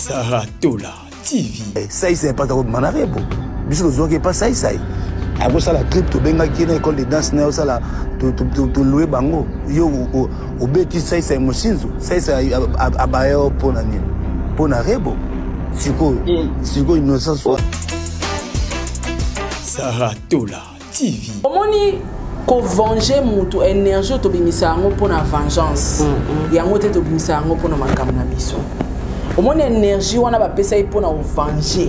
Sarah Tola TV. Saïsaï mpata kobima na rebo biso tozwaki epa saisai akosala clip tobengaki ye na école de danse na ye osala toloue bango yo obeti saisai mosinzo saisai abaya yo mpo na nini mpo na rebo sikoyo sikoyo innocent swa Sarah Tola TV. Omoni kovenger mutu énergie oyo tobimisa yango mpo na vengeance yango te tobimisa yango mpo na makambo na biso. Omoni énergie wana bapesa ye mpo na kovenger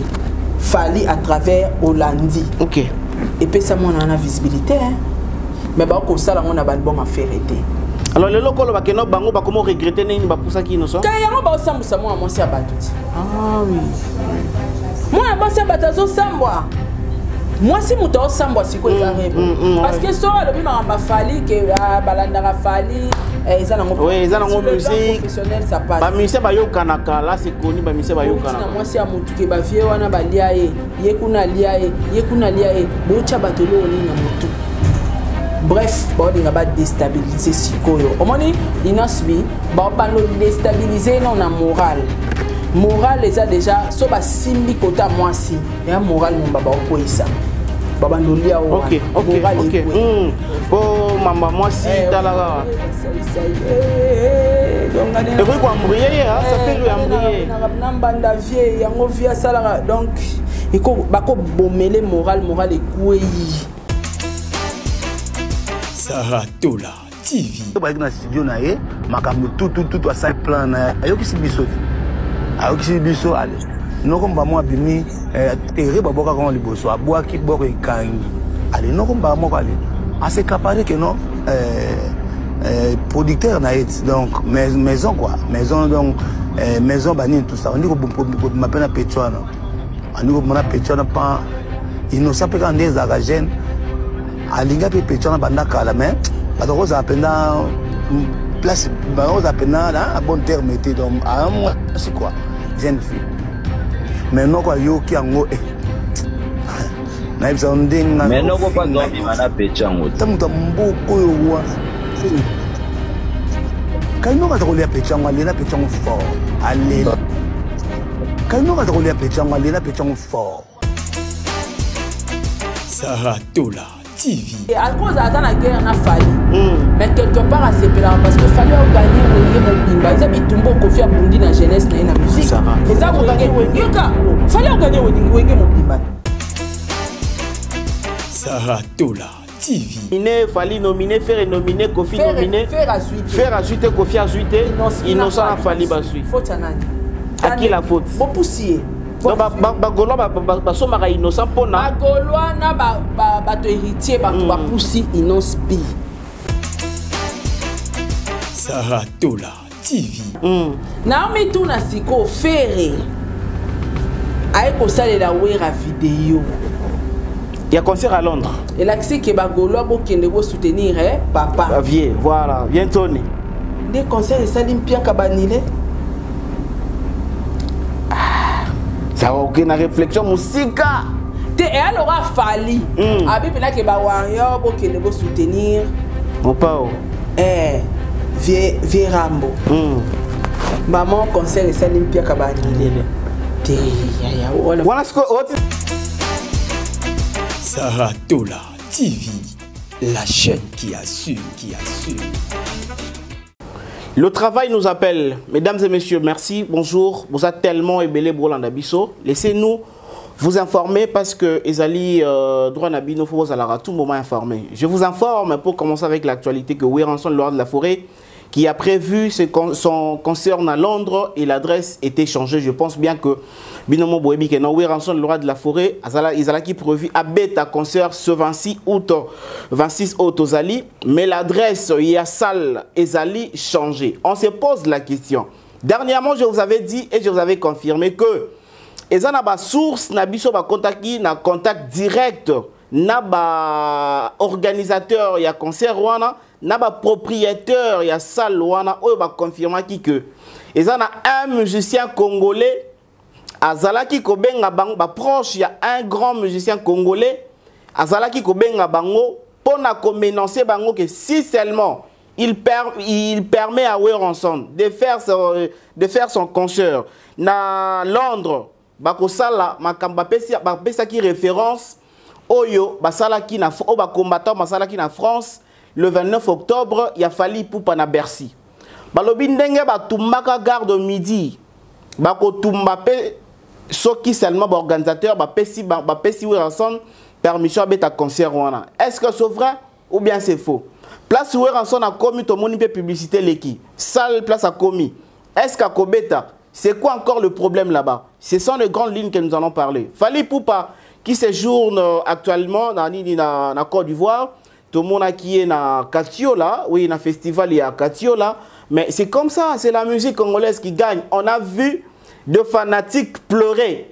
Fally à travers Olandi. Ok. Epesa mwana wana visibilité, hein? Mais bakosala yango na baalbum affaire te. Alors lelo kolo bakeno bango bakomo regretter nini bapusaki innocent? Te yango baosambusa mwana mwasi ya bato ti. Ah oui. Mwana mwasi ya bato azosambwa. Mwasi moto aosambwa sikoyo eza rebo. Parce que soki alobi makambo afali ke balandaka Fally, eza nango Oui, eza nango sur le plan musique. professionnel, ça passe. Ba musicien bayokanaka, là c'est connu, ba musicien bayokanaka. Na mwasi ya motu ke ba vieux wana balia ye, ye kuna alia ye, ye kuna alia ye, botya bato eloko nini na motu. Bref, baolinga ba déstabiliser sikoyo. Omoni Innoss'B, baobanda déstabiliser non na moral. Moral eza déjà so basimbi kota mwasi ya moral momba baokweyisa. Babandolia oyo. Ok, ok, moral ok. ekweyi. Po mamba mwasi tala kaka. Ekoki koembrouiller ye, ça peut lui embrouiller. Na mbanda vie yango vie asalaka donc eko bakobomele moral, moral ekweyi. Sarah Tola TV. Bayaki na studio na ye makambo tutututu asali plan na ye ayokisi biso te ayokisi biso ale noko mbamo abimi tere babwakaka ngo liboso abwaki boko ekangi ale noko mbaa moko ale asekapare ke non producteur na ye donc maison quoi maison donc maison banini tout ça andi kobima mpe na pecho wana andi kobima na pecho wana pan innocent mpe kaka nde ezalaka jeune alinga mpe pecho wana banda kala mais bato kozala mpenza place bakozala mpenza na bon terme te donc mwasi quoi jeune fille mais noko ayoki yango nayebisa ndenge mais noko mpe azobima na pecho yango ta moto ya mboka oyo wana kai noko aza kolia pecho yango alela pecho yango fort alela kai noko aza kolia pecho yango alela pecho yango fort. Sarah Tola TV. Et à cause aza na guerre na Fally. Mais quelque part asepelaka parce que Fally a gagné Wenge mobimba. Eza bitumba Koffi abundi na jeunesse na ye na musique. Sarah. Eza Wenge Wenge ka. Fally a gagné Wenge Wenge mobimba. Sarah Tola TV. Nominé, Fally nominé, Ferre nominé, Koffi Ferre, nominé. Ferre azui te. Ferre azui te, Koffi azui te. Innocent Innocent na na Fally bazui. Faute ya nani? À qui la faute? Bopusi ye. Donc, ba Gaulois, ba somaka innocent pona. Ba Gaulois na bato héritier, bato bapusi Innoss'B. Sarah Tola TV. Naomi tuna siko Ferre aye kosalela Wera vidéo. Il y a concert à Londres. Elakisi ke ba Gaulois bokende bo soutenir, eh, papa. Ba vieux, voilà, viens Tony. Des concerts esali mpiaka banile. Ah, ça va aucune réflexion musika. Te et alors a Fally. Abi pena ke ba warrior bokende bo soutenir. Mon pao. Eh, vieux, vieux Rambo. Maman concert esali mpiaka banile. Te ya ya wala. Voilà ce que Sarah Tola TV, la chaîne qui assure, qui assure. Le travail nous appelle. Mesdames et messieurs, merci. Bonjour. Vous êtes tellement ébélé, Bolanda Bisso. Laissez-nous vous informer parce que Ezali droit Nabino, faut vous aller à tout moment informer. Je vous informe pour commencer avec l'actualité que Werrason, le roi de la forêt, qui a prévu son concert à Londres et l'adresse était changée. Je pense bien que Binomo Boebi que non Werrason, le roi de la forêt, azala, Izala qui prévu à bêta concert ce 26 août, 26 août aux Ali, mais l'adresse il y a salle Ezali changée. On se pose la question. Dernièrement, je vous avais dit et je vous avais confirmé que Ezana ba source na biso ba contact na contact direct na ba organisateur ya concert wana na ba propriétaire ya salle wana oyo ba confirmaki que ezana un musicien congolais azalaki kobenga bango ba proche ya un grand musicien congolais azalaki kobenga bango pona komenancer bango que si seulement Il permet à Werrason de faire son concert na Londres. Bakosala makambo, bapesaki référence oyo basalaki na oyo bacombattant basalaki na France le 29 octobre ya Fally Ipupa na Bercy. Balobi ndenge batumbaka Gare du Midi, bakotumba mpe soki seulement baorganisateur bapesi Werrason permission abeta concert wana. Est-ce que c'est vrai ou bien c'est faux? Place Werrason akomi, tomoni mpe publicité leki salle. Place akomi, est-ce qu'akobeta? C'est quoi encore le problème là-bas? Ce sont les grandes lignes que nous allons parler. Fally Ipupa qui séjourne actuellement dans na Côte d'Ivoire, tout le monde qui est na Katiola, oui, na festival il y a Katiola, mais c'est comme ça, c'est la musique congolaise qui gagne. On a vu de fanatiques pleurer.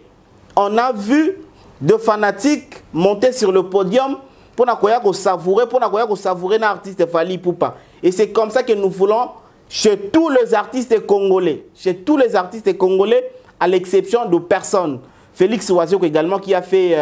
On a vu de fanatiques monter sur le podium pour savourer un artiste Fally Ipupa. Et c'est comme ça que nous voulons chez tous les artistes congolais, chez tous les artistes congolais, à l'exception de personne. Félix Wazekwa également qui a fait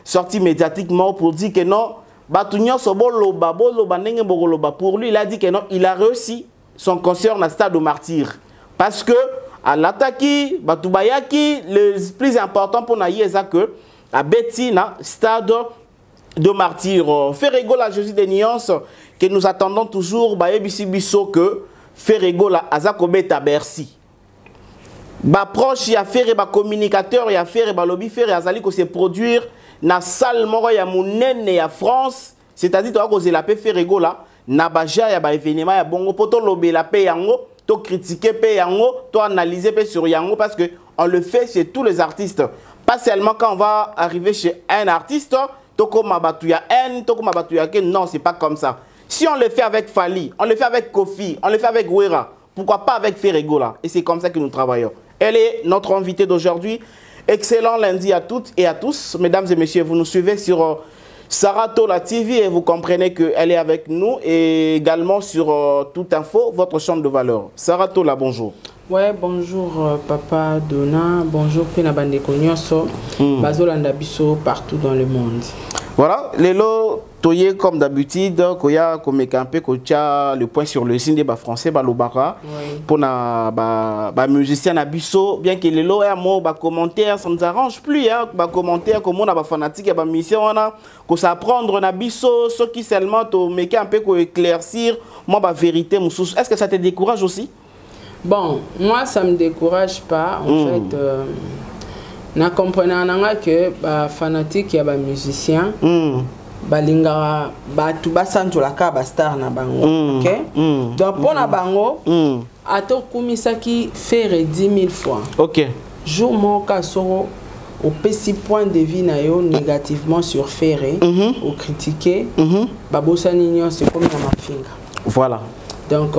sortie médiatiquement pour dire que non, bato nyonso boloba, boloba, ndenge bokoloba. Pour lui, il a dit que non, il a réussi son concert dans le stade de Martyr. Parce que, alataki, bato bayaki, le plus important pour na ye eza que, abeti na stade de Martyr. Ferre Gola, Jésus des nuances, que nous attendons toujours, bayebisi biso que Ferre Gola aza kobeta Bercy. Baproche ya Ferre, bacommunicateur ya Ferre balobi Ferre azali kose produire na salle moko ya monene ya France, c'est-à-dire toka kozela mpe Ferre Gola na baja ya baévénement ya bongo mpo tolobela mpe yango, tocritiquer mpe yango, toanalyser mpe sur yango, parce que on le fait chez tous les artistes, pas seulement quand on va arriver chez un artiste tokoma bato ya haine, tokoma bato ya ke. Non, c'est pas comme ça. Si on le fait avec Fally, on le fait avec Koffi, on le fait avec Wera, pourquoi pas avec Ferre Gola? Et c'est comme ça que nous travaillons. Elle est notre invitée d'aujourd'hui. Excellent lundi à toutes et à tous. Mesdames et messieurs, vous nous suivez sur Sarah Tola TV et vous comprenez qu'elle est avec nous et également sur Tout Info, votre chambre de valeur. Sarah Tola, bonjour. Ouais, bonjour Papa Dona, bonjour mpe na bandeko nyonso bazolanda biso partout dans le monde. Voilà, lelo toye comme d'habitude koya komeka mpe kotia le point sur le i nde bafrançais balobaka mpona bamusicien na biso, bien que lelo ya mo bacommentaire, ça nous arrange plus, hein, bacommentaire komona bafanatique ya bamusicien wana kos'apprendre na biso soki seulement tomeka mpe koéclaircir mwa bavérité mosusu. Est-ce que ça te décourage aussi? Bon, moi ça me décourage pas en fait. Na comprenant nanga que ba fanatique ya ba musicien balingaka bato basanzolaka bastar na bango. Ok. Donc mpo na bango, ata okumisaki Ferre 10 000 fois, jour moko soko opesi point de vue na yo négativement sur Ferre, ocritiquer, babosani nyonso, ekomi na mafinga. Donc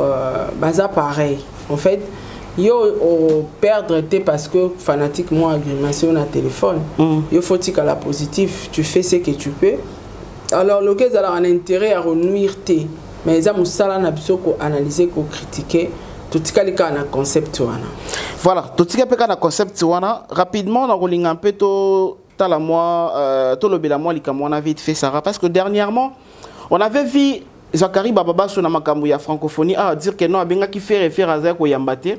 baza pareil en fait. Yo operdre te parce que fanatique moi agrimation na téléphone. Yo faut tikala positif, tu fais ce que tu peux. Alors loke ezalaka na intérêt ya konuire te, mais eza mosala na biso koanalyser, kocritiquer. Totikali kaka na concept wana. Voilà, totika mpe kaka na concept wana. Rapidement, nakolinga mpe totala mwa tolobela mwa likambo wana vite fait, Sarah, parce que dernièrement on avait vu Zacharie Bababaswe na makambo ya francophonie a dire que non, abengaki Ferre, Ferre azali koyamba te.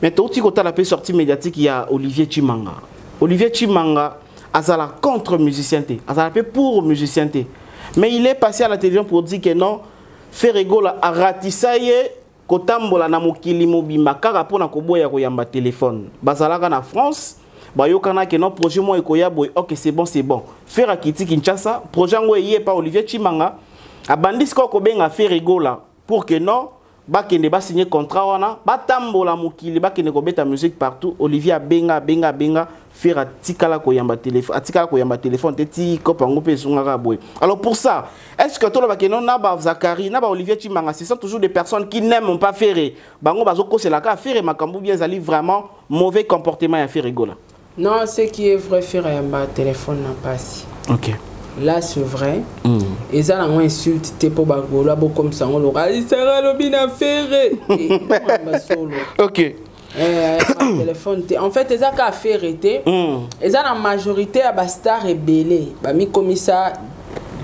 Mais touti kotala mpe sortie médiatique ya Olivier Tshimanga. Olivier Tshimanga azala contre musicien te, azala mpe pour musicien te, mais il est passé à la télévision pour dire que non, Ferre Gola aratisa ye kotambola na mokili mobimba kaka mpona koboya koyamba telefone. Bazalaka na France, bayokana ke non, projet moko ekoya boye. Ok, c'est bon, c'est bon. Ferre akiti Kinshasa, projet yango eye pa Olivier Tshimanga abandi sikoyo kobenga Ferre Gola pour que non, bakende basigner contrat wana, batambola mokili, bakende kobeta musique partout. Olivier abenga, abenga, abenga Ferre, atikala koyamba téléphone, atikala koyamba téléphone te ti kopa yango mpe ezongaka boye. Alors pour ça, est ce que tolobaki non, na baZacharie, na baOlivier Tshimanga, ce sont toujours des personnes qui n'aiment pas Ferre, bango bazokoselaka Ferre makambo, bien ezali vraiment mauvais comportement ya Ferre Gola? Non, ce qui est vrai, Ferre ayamba téléphone na pasi. Là c'est vrai. Eza nango insulte te mpo bagolo bokomisa yango loka isaka alobi na Ferre solo. Téléphone te, en fait eza kaka Ferre te. Eza na majorité ya bastar ebele bamikomisa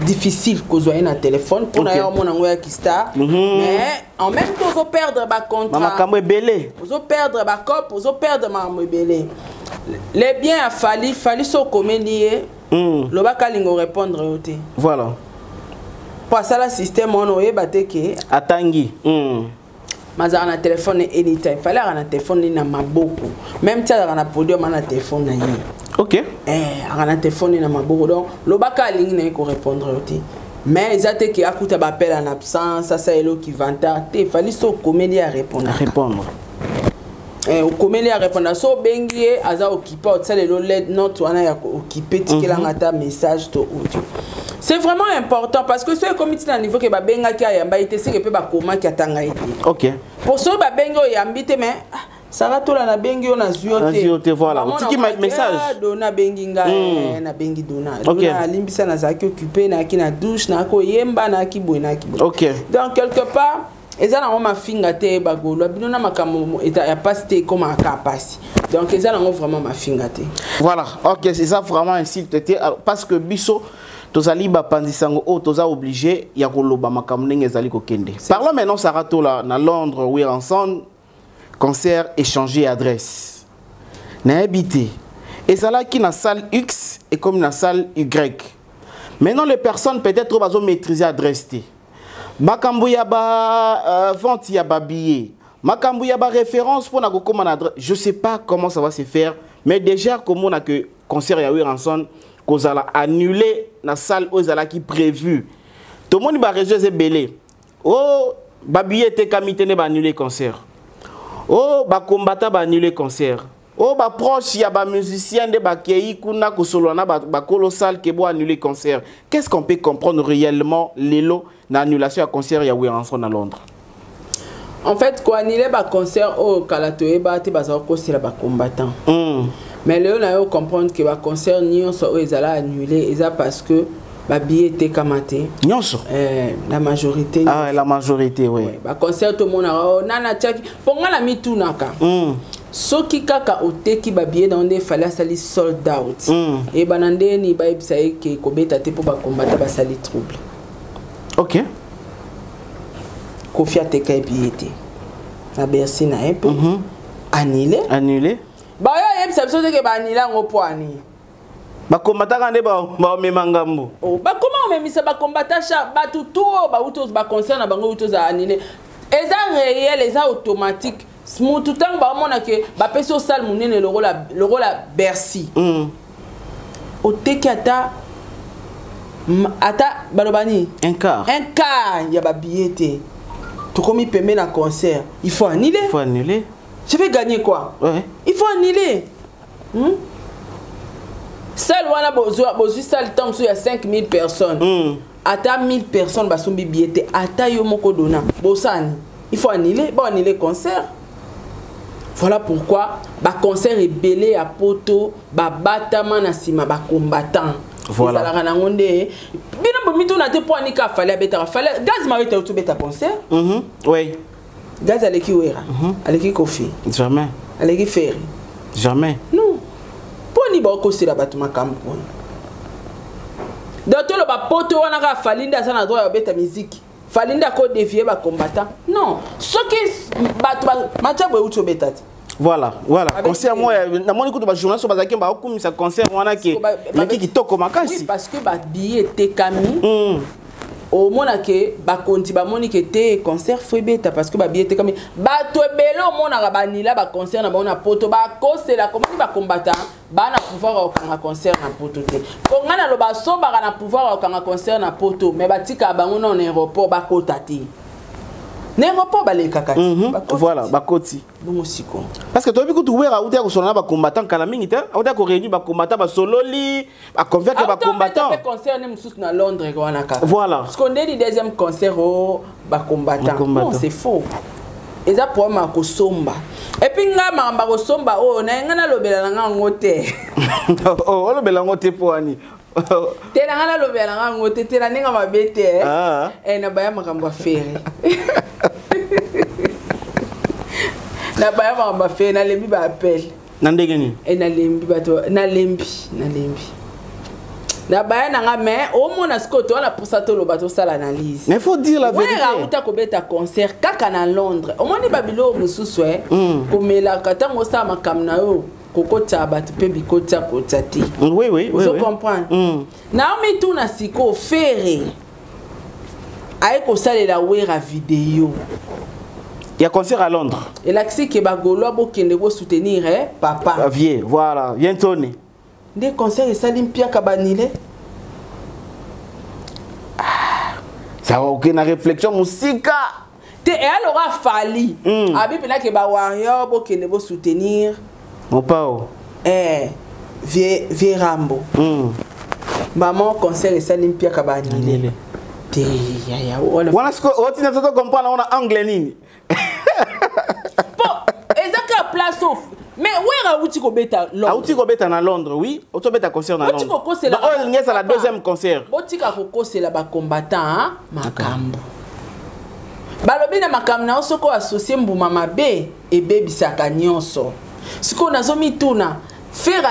Difficile kozwa ye na téléphone mpona Ok. ya omona yango ya kistar, mais en même temps ozoperdre bacontrat. Bamakambo ebele. Ozoperdre bacope, ozoperdre makambo ebele. Le bien ya Fally, Fally so okomeli ye, lobaka alinga orépondre yo te. Voilà. Mpo asala système wana, oyeba te ke Atangi. Mazalaka na telefone anytime. Fally aka na telefone nini na maboko, même ti azalaka na podium, ana telefone na ye. Aka na telefone na maboko, donc lobaka alingi na ye korépondre yo te. Mais eza te ke akuta baappel en absence, asala eloki vantard te. Fally so okomeli ye, arépondre. Répondre. Okomeli, arépondre. So obengi ye, aza occupé, otisala elo note wana ya occupé, tikelanga ata message to audio. C'est vraiment important parce que so ekomi ntina niveau ke babengaki, ayamba ye te, seke mpe bakomaki, atanga ye te. Po soki babengi, oyambi te, mais ah, Sara Tola, nabengi yo, nazwi yo. Nazwi yo te, voilà. Bamona Otiki omona te, message. Ah, Dona abengi ngai, nabengi Dona. Dona alimbisa, nazalaki occupé, nayaki na douche, nayaki koyemba, nayaki boye, nayaki boye. Donc quelque part eza nango mafinga te. Bagolwa bino na makambo ya pasi te, ekomaka kaka pasi. Donc eza nango vraiment mafinga te. Voilà, ok, c'est ça, vraiment insulte te. Alors, parce que biso tozali bapanzi sango oyo toza obligé ya koloba makambo ndenge ezali kokende. Parlons maintenant, Sarah Tola, na Londres, Werrason, concert échanger adresse, nayebi te, ezalaki na salle X ekomi na salle Y. Maintenant, les personnes peut-être oyo bazomaîtriser adresse te, makambo ya ba vente ya babillet, makambo ya baréférence mpona kokóma na adresse, je sais pas comment ça va se faire. Mais déjà komona que concert ya Werrason kozala annulé na salle oyo ezalaki prévu, tomoni baréseau eza ebele o babillet etekami te nde baannulé concert, o bakombata baannulé concert, o baproche ya bamusicien nde bakei kuna kosolola na bakolo salle ke bo annuler concert. Qu'est-ce qu'on peut comprendre réellement lelo na annulation ya concert ya Werrason na Londres? En fait, koannuler baconcert oyo, kala toyeba te, bazala kosela bacombattant. Mais lelo na yo comprendre ke baconcert nyonso oyo ezala annulé eza parce que babillet etekama te. Nyonso. La majorité. Ah, la majorité, oui. Ouais, baconcert tomonaka o nana atiaki mpo nga na mitunaka, soki kaka oteki babillet na yo nde Fally asali sold out, eyebana ndeni bayebisa ye ke kobeta te mpo bakombata basali trouble. Kofi ateka ye billet te na Bercy na ye mpe annulé. Annulé. Bayo ayebisa biso te ke baannulé yango mpo ani. Bakombataka nde bamema ngambo. Oh, bakoma omemisa bakombata cha bato tu oyo bauti baconcert na bango euti ozala annulé. Eza réel, eza automatique. Mutu ntango baomona ke bapesi osale monene lokola Bercy, oteki ata ata baloba nini? Un quart. Un quart ya babillet te, tokomi pembe na concert, il faut annuler. Il faut annuler. Je vais gagner quoi? Il faut annuler, Salle wana bozwi salle ntango mosusu ya 5000 personnes, ata 1000 personnes basombi billet te, ata yo moko dona bosani, il faut annuler, boannuler concert. Voilà pourquoi baconcert ebele ya poto babatama na nsima bacombattant. Ezalaka nango nde bino bomituna te mpo anika Fally abetaka. Fally Gaz Mawete auti obeta concert. Gaz aleki Wera, aleki Kofi? Jamais. Aleki Ferre? Jamais. Non, mpo ni baokosela bato makambo wana. Donc toloba poto wana kaka Fally nde aza na droit ya kobeta miziki, Fally nde akodéfier bacombattant? Non, soki bato Matiabo euti obeta te. Voilà. Concert moi namoni kutu bajournaliste bazalaki baokumisa concert wana ke eleki kitoko Oui, makasi. parce que babillet etekami. Omona ke bakonti bamoni ke te, concert faut ebeta parce que babillet etekami. Bato ebele omonaka banila baconcert na bango na poto, bakosela komoni bacombattant baa na pouvoir ya kokanga concert na poto te. Mpo ngai naloba, asombaka na pouvoir ya kokanga concert na poto, mais batikaka bango nano na aéroport, bakota te. Na aéroport balekaka te. Bakoti Voilà, te. Bakoti. Bongo sikoyo. Parce que toyebi kutu Wera auti ya kosolola na bacombattant kala mingi te, auti ya koréunir bacombattant, basololi, baconvaincre bacombattant. Mpe concert ne mosusu na Londres wana kaka. Parce que ndeni deuxième concert o bacombattant. Bacombattant. Non, c'est faux, eza problème ya kosomba. Et puis nga makambo ya kosomba oyo na ye, ngai nalobela na nga yango te. Oh, olobela yango te mpo wani? Te, na ngai nalobela na nga yango te, te na ndenge mabe te. Ah. Na baya makambo ya Ferre, na baya makambo ya Ferre, nalembi baappel. Na ndenge nini? Nalembi bato, nalembi, nalembi. Na baya na nga, mais omona sikoyo toza na mposa toloba, tosala analyse. Mais faut dire la vérité. Wera auta kobeta concert kaka na Londres. Omoni babiloko mosusu e komelaka ntango osala makambo na yo, kokotia bato mpe bikotia kotia te. Oui oui oui Ozo oui. comprendre? Naomi tuna sikoyo, Ferre aye kosalela Wera video. Il y a concert à Londres. Elakisi ke bagaulois bokende kosoutenir papa. Ah, vieux, voilà, viens Tony. Nde concert esali mpiaka, banile. Ça va, ok, na réflexion musika. Te, e alors afali abi mpena ke bawarrior bokende bosoutenir. Mopao. Vieux Rambo. Mama, concert esali mpiaka, banile. Anile. Te, yaya wana. Wana siko otina toto comprendre wana angle nini? Po eza kaka place off, mais Wera awuti kobeta Londres. Auti kobeta na Londres, oui, auti kobeta concert na Auti Londres. kokosela. Donc oyo elingi ezala deuxième concert. Botika kokosela bacombattant makambo. Balobi na makambo na yo, soki oassocie mbuma mabe, ebebisaka nyonso. Sikoyo nazomituna, Ferre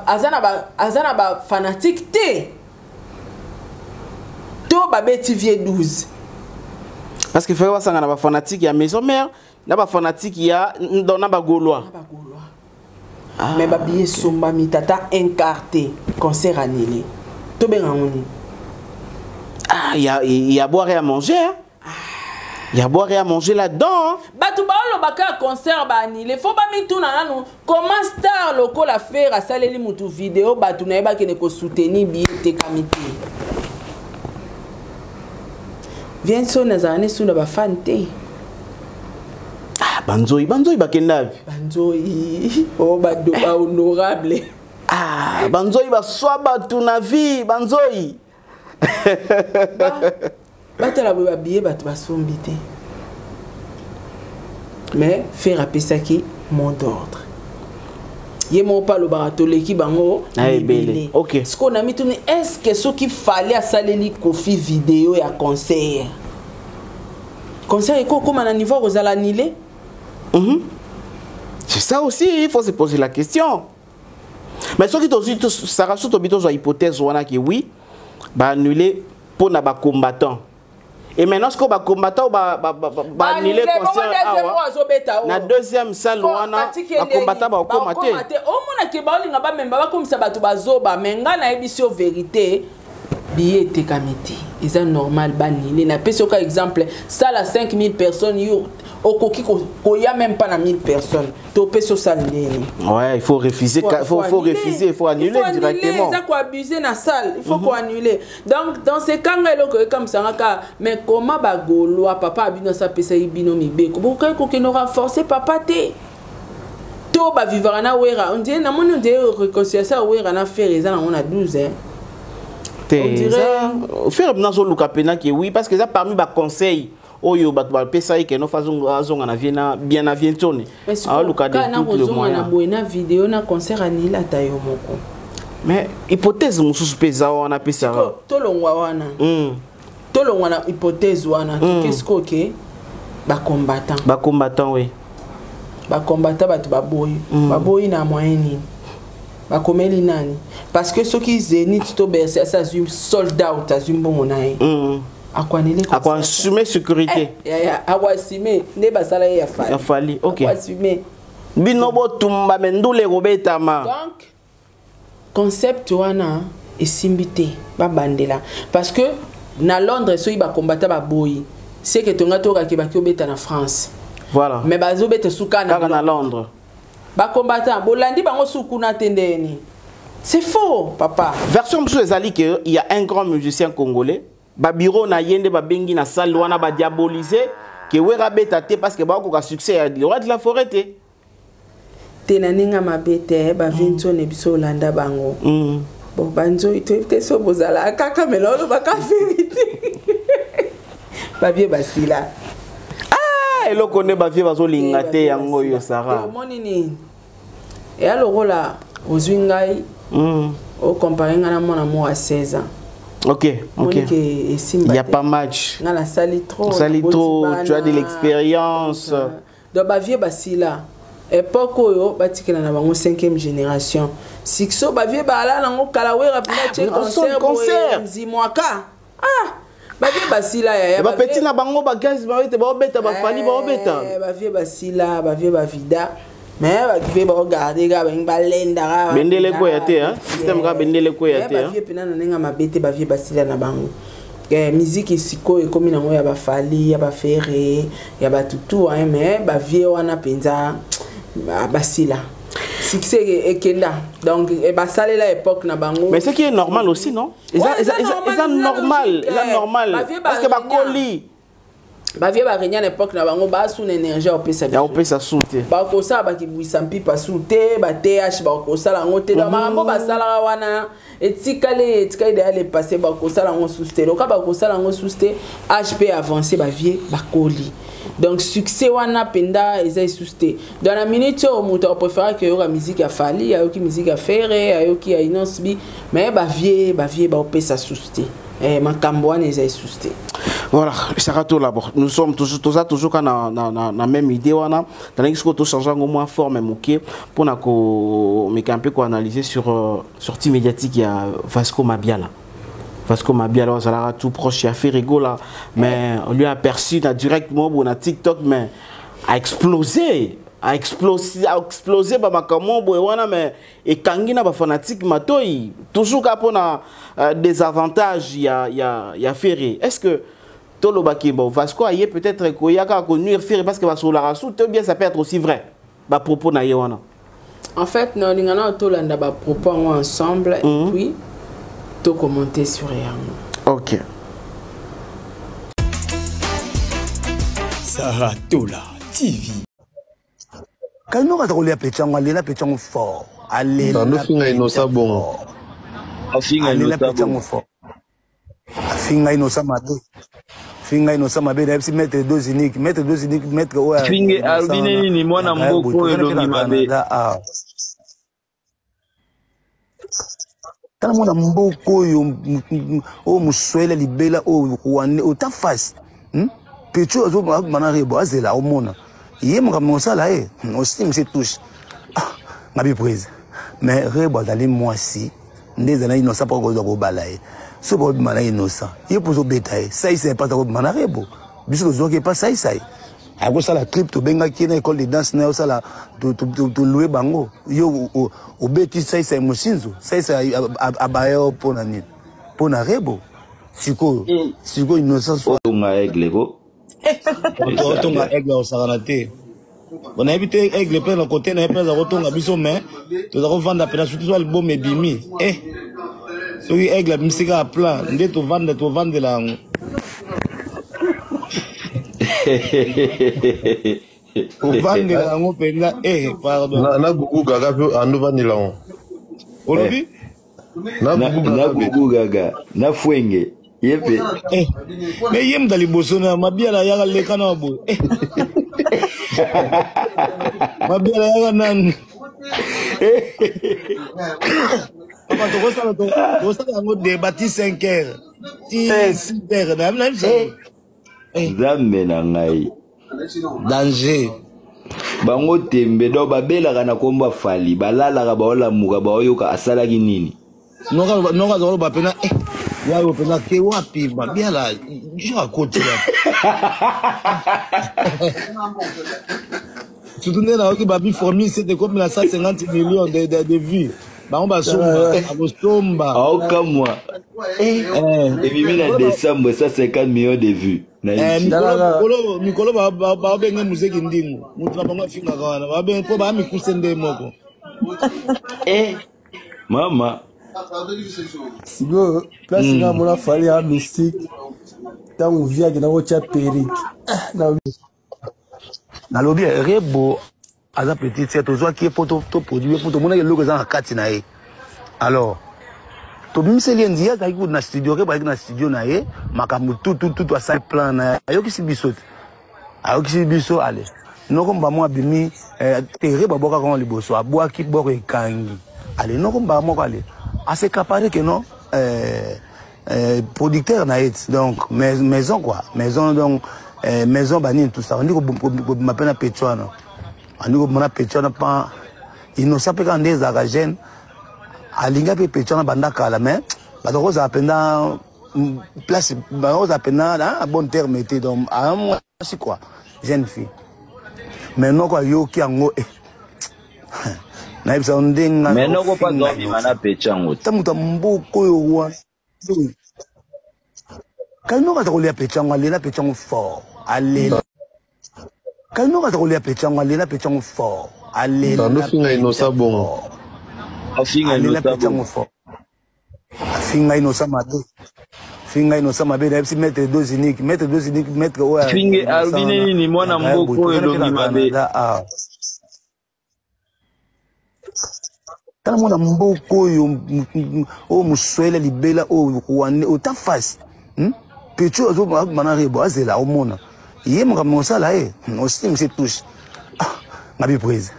aza na bafanatike te to babeti vieux 12? Parce que Ferre basanga na bafanatique ya maison mère, na bafanatique ya donc na bagaulois. Na bagaulois. Mais babillet esombami, tata, incarté, concert annulé, tobenga ngo nini? Ah, il y a boire et à manger, hein? Il y a boire et à manger là-dedans, hein? Bato baolobaka ya concert baannulé, faut bamituna nanu comment star lokola Ferre asaleli mutu video, bato na ye bakende kosoutenir, billet etekami te. Vienso nazala ne suna bafan te. Ah, banzoi, banzoi bakenda wapi? Banzoi o bado bahonorable. Ah, banzoi baswa bato na vie, banzoi. Batala boye, babillet bato basombi te, mais Ferre apesaki mot d'ordre. Ye moko mpe alobaka toleki bango. Na ebele. Ok. Sikoyo na mituni, est ce que soki Fally asaleli Koffi video ya concert, concert ekokóma na niveau kozala annulé? C'est ça aussi, il faut se poser la question. Mais soki tozwi, Sarah, so tobi tozwa hypothèse wana ke oui, baannulé mpo na bacombattant. Et maintenant sikoyo bacombattant baannulé concert awa azobeta na deuxième salle wana, bacombattant bakokóma te. Omonake baolinga bamemba, bakomisa bato bazoba. Me ngai nayebisi yo vérité, billet etekami te, eza normal banile. Napesi yoka exemple, sala 5000 personnes, yo okoki koya même pas na 1000 personnes, topesi osala ndeni? Ouais, il faut refuser, faut refuser, il faut annuler directement. Eza koabuse na salle, il faut koannuler. Donc dans ce cas, ngai eloko ekamisanga kaka, mais comment bagaulois, papa abino asi apesaki bino mibeko, bokoki kokende renforcer papa te? To bavivaka na Wera, on dirait namoni, on dirait réconciliation ya Wera na Ferre eza nango na 12, hein. Te, eza Ferre nazoluka mpena ke oui, parce que eza parmi baconseil oyo bato bapesa ye ke no fa azonga na vie na bien na vie ntoni, aoluka de tout le moyen. Na boye na video na concert anile, ata yo moko. Mais hypothèse mosusu mpe eza wana, apesaka. Tolongwa wana, tolongwa na hypothèse wana. Toke sikoyo ke bacombattant. Bacombattant, oui. Bacombattant, bato baboyi. Baboyi na moyen nini? Bakomeli nani? Parce que soki Zénith to Bercy asi azwi sold out, azwi mbongo na ye, akoannuler. Akoassume sécurité. Akoassume nde basala ye ya Fally. Ya Fally, ok. Akoassume. Bino botumba, me ndule ekobetama. Donc concept wana esimbi te, babandela, parce que na Londres soki bakombata baboyi, seke tonga tokaki baki obeta na France. Voilà. Mais bazobeta suka kaka na Londres. Bacombattant bolandi bango su kuna te, ndeni c'est faux, papa. Version mosusu ezali ke il y a un grand musicien congolais, babiro na ye nde babengi na salle wana, badiabolise ke Wera abeta te parce que bakokoka succès ya le roi de la forêt te. Te, na ndenge mabe te, bavintione biso olanda bango. Bon, banzoi toyebi te so bozala kaka, me naolobaka vérité, bavieux basila. Ah, eloko nde bavieux bazolinga te, yango oyo, Sara. Omoni nini, eya lokola ozwi ngai, ocompare ngai na mwana moko ya 16 ans. Ok. Il n'y a pas match. Nga nasali trop. Osali trop, tu as de l'expérience. Donc bavieux basila. Époque oyo batikela na bango 5e génération. Succès bavie bala nango kala Wera mpenza tie concert concert nzimwaka. Ah, bavie basila yaya. Bapeti na bango bagaz baote baobeta bafali baobeta. Bavie basila, bavie bavida. Mais bavie baogarde kaka balingi balendaka. Bendele kweya te, système kaka bendele kweya te. Bavie mpena na ndenge mabe te, bavie basila na bango. Musique sikoyo ekomi nango ya bafali, ya bafere, ya batutu, mais bavie wana mpenza basila. Succès ekenda, donc basalela époque na bango. Mais ce qui est normal aussi, non? Eza normal, eza normal parce que bakoli. Bavie barenia na époque na bango, basu na énergie opesa. Ya opesa su te. Bakosala bakibwisa mpipa su te, ba th bakosala yango te. Donc makambo basalaka wana etikali, etikali deya le passé. Bakosala yango susu te. Loka bakosala yango susu te, hp avancé, bavie bakoli, donc succès wana mpenza eza lisusu te. Donc na minute oyo moto apréféraki oyoka musique ya Fali, ayoki musique ya Fere, ayoki ya Innoss'B, mais bavie baopesa susu te. Makambo wana eza lisusu te. Voilà, Saratola, bon, nous sommes toujours, tous toujours quand na même idée wana, tandis que tout change au moins forme moke pour na ko mais un peu quoi analyser sur sortie médiatique il y a Vasco Mabiala. Vasco Mabiala ça tout proche il a fait rigola, mais on lui a aperçu na direct moi na TikTok, mais a explosé, a explosé, a explosé ba makambo boye wana, mais ekangi na ba fanatique matoi toujours ka pona désavantage ya Ferré. Est-ce que tolobaki bon Vasco aye peut-être koyaka ko nuire Ferré parce que basolaka sous te bien, ça peut être aussi vrai ba propos na ye wana? En fait na lingana tolanda ba propos ensemble et puis to commenter sur yango. OK. Saratola TV. Kalino kaza kolia pechango, alela pechango fort. Alela. Afinga Inosa bon. Afinga Inosa pechango fort. Afinga Inosa mabe. Finga Inosa mabe na FC maître deux unique, maître deux unique, maître oya. Finge albine nini mwana mboko elongi mabe. Tala mwana mboko oyo oyo moswele libela oyo Rwanda ota face. Pecho azo mana rebo azela omona. Ye makambo osala ye osimisi touche. Ah, ngabi prise. Mais rebo azali mwasi nde ezala Innocent mpo akozwa kobala ye. Soki obima na Innocent, ye mpo ozobeta ye. Saisai mpasa kobima na rebo. Biso tozwaki epa saisai. Akosala trip, tobengaki ye na école de danse na ye osala, tolue bango. Yo obeti saisai mosinzo, saisai abaya yo mpo na nini? Mpo na rebo. Sikoyo, sikoyo Innocent otonga aigle ko. Otonga aigle osakana te. Nayebi te aigle mpe na kote na ye mpe aza kotonga biso, mais toza kovanda mpena surtout so album ebimi. Soki aigle abimisi kaka plan nde tovanda, tovandela yango. Ovandela yango mpenza, pardon. Na Gugu Gaga mpe andovandela yango. Olobi? Na Gugu Gaga na Fwenge ye mpe. Me ye mutu liboso na Mabiala yaka leka na boye. Mabiala yaka nani? Papa, tokosala yango débat ti 5 heures ti 6 heures na biso. Nzambe na ngai. Danger. Bango tembe do babelaka na kombo Fali, balalaka baolamuka baoyoka asalaki nini. Noka noka zolo pena yayo pena ke wapi Mabiala jo akoti wapi. Surtout nde nayoki babi formule c'était comme na 150 millions de vues. Bango basomba, akosomba. Aokamwa. Ebimi na décembre 150 millions de vues. Mikolo babenge muzeki ndingo mutu na bango afingaka wana babenge mpo bamikuse nde moko. Mama sikoyo place nga mona Fali ya mystique ntango vi akenda kotya perike. Nalobi rebo aza petit sœur, tozwaki ye mpo toproduire, mpo tomonaki eloko eza na kati na ye. Alors tobimiseli ye nzi, azalaki kutu na studio, rebo azalaki na studio na ye, makambo tutututu asali plan na ye, ayokisi biso te, ayokisi biso. Ale noko mbamo abimi te, rebo abwakaka ngo liboso, abwaki boko ekangi. Ale noko mbaa moko ale asekapare ke non, producteur na ye, donc maison quoi, maison, donc maison banini tout ça, ondi kobima mpe na pecho wana. Andi komona petit wana pa innocent mpe kaka nde ezalaka jeune, alinga mpe petit wana banda kala, mais bato kozala mpenza place, bakozala mpenza na bon terme te. Donc mwasi quoi, jeune fille, mais noko ayoki yango eh. Nayebisa yo ndenge Mais noko mpe azobima na petit yango te. Ta moto ya mboka oyo wana kai noko aza kolia petit yango, alela petit yango fort, alela kai noko aza kolia petit yango, alela petit yango fort, alela Ndofinga Innocent bongo. Afinga alela Innocent petit yango bongo. fort, afinga Innocent mabe, finga Innocent mabe. Nayebisi maître dose unique, maître dose unique, maître oyo Finge alobi nini, mwana mboka oyo elongi mabe. Tala mwana mboka oyo, oyo moswele libela oyo rwandais ota face petit oyo azobima na Rebo, azela omona ye makambo osala ye osimisi touche ngabi prise.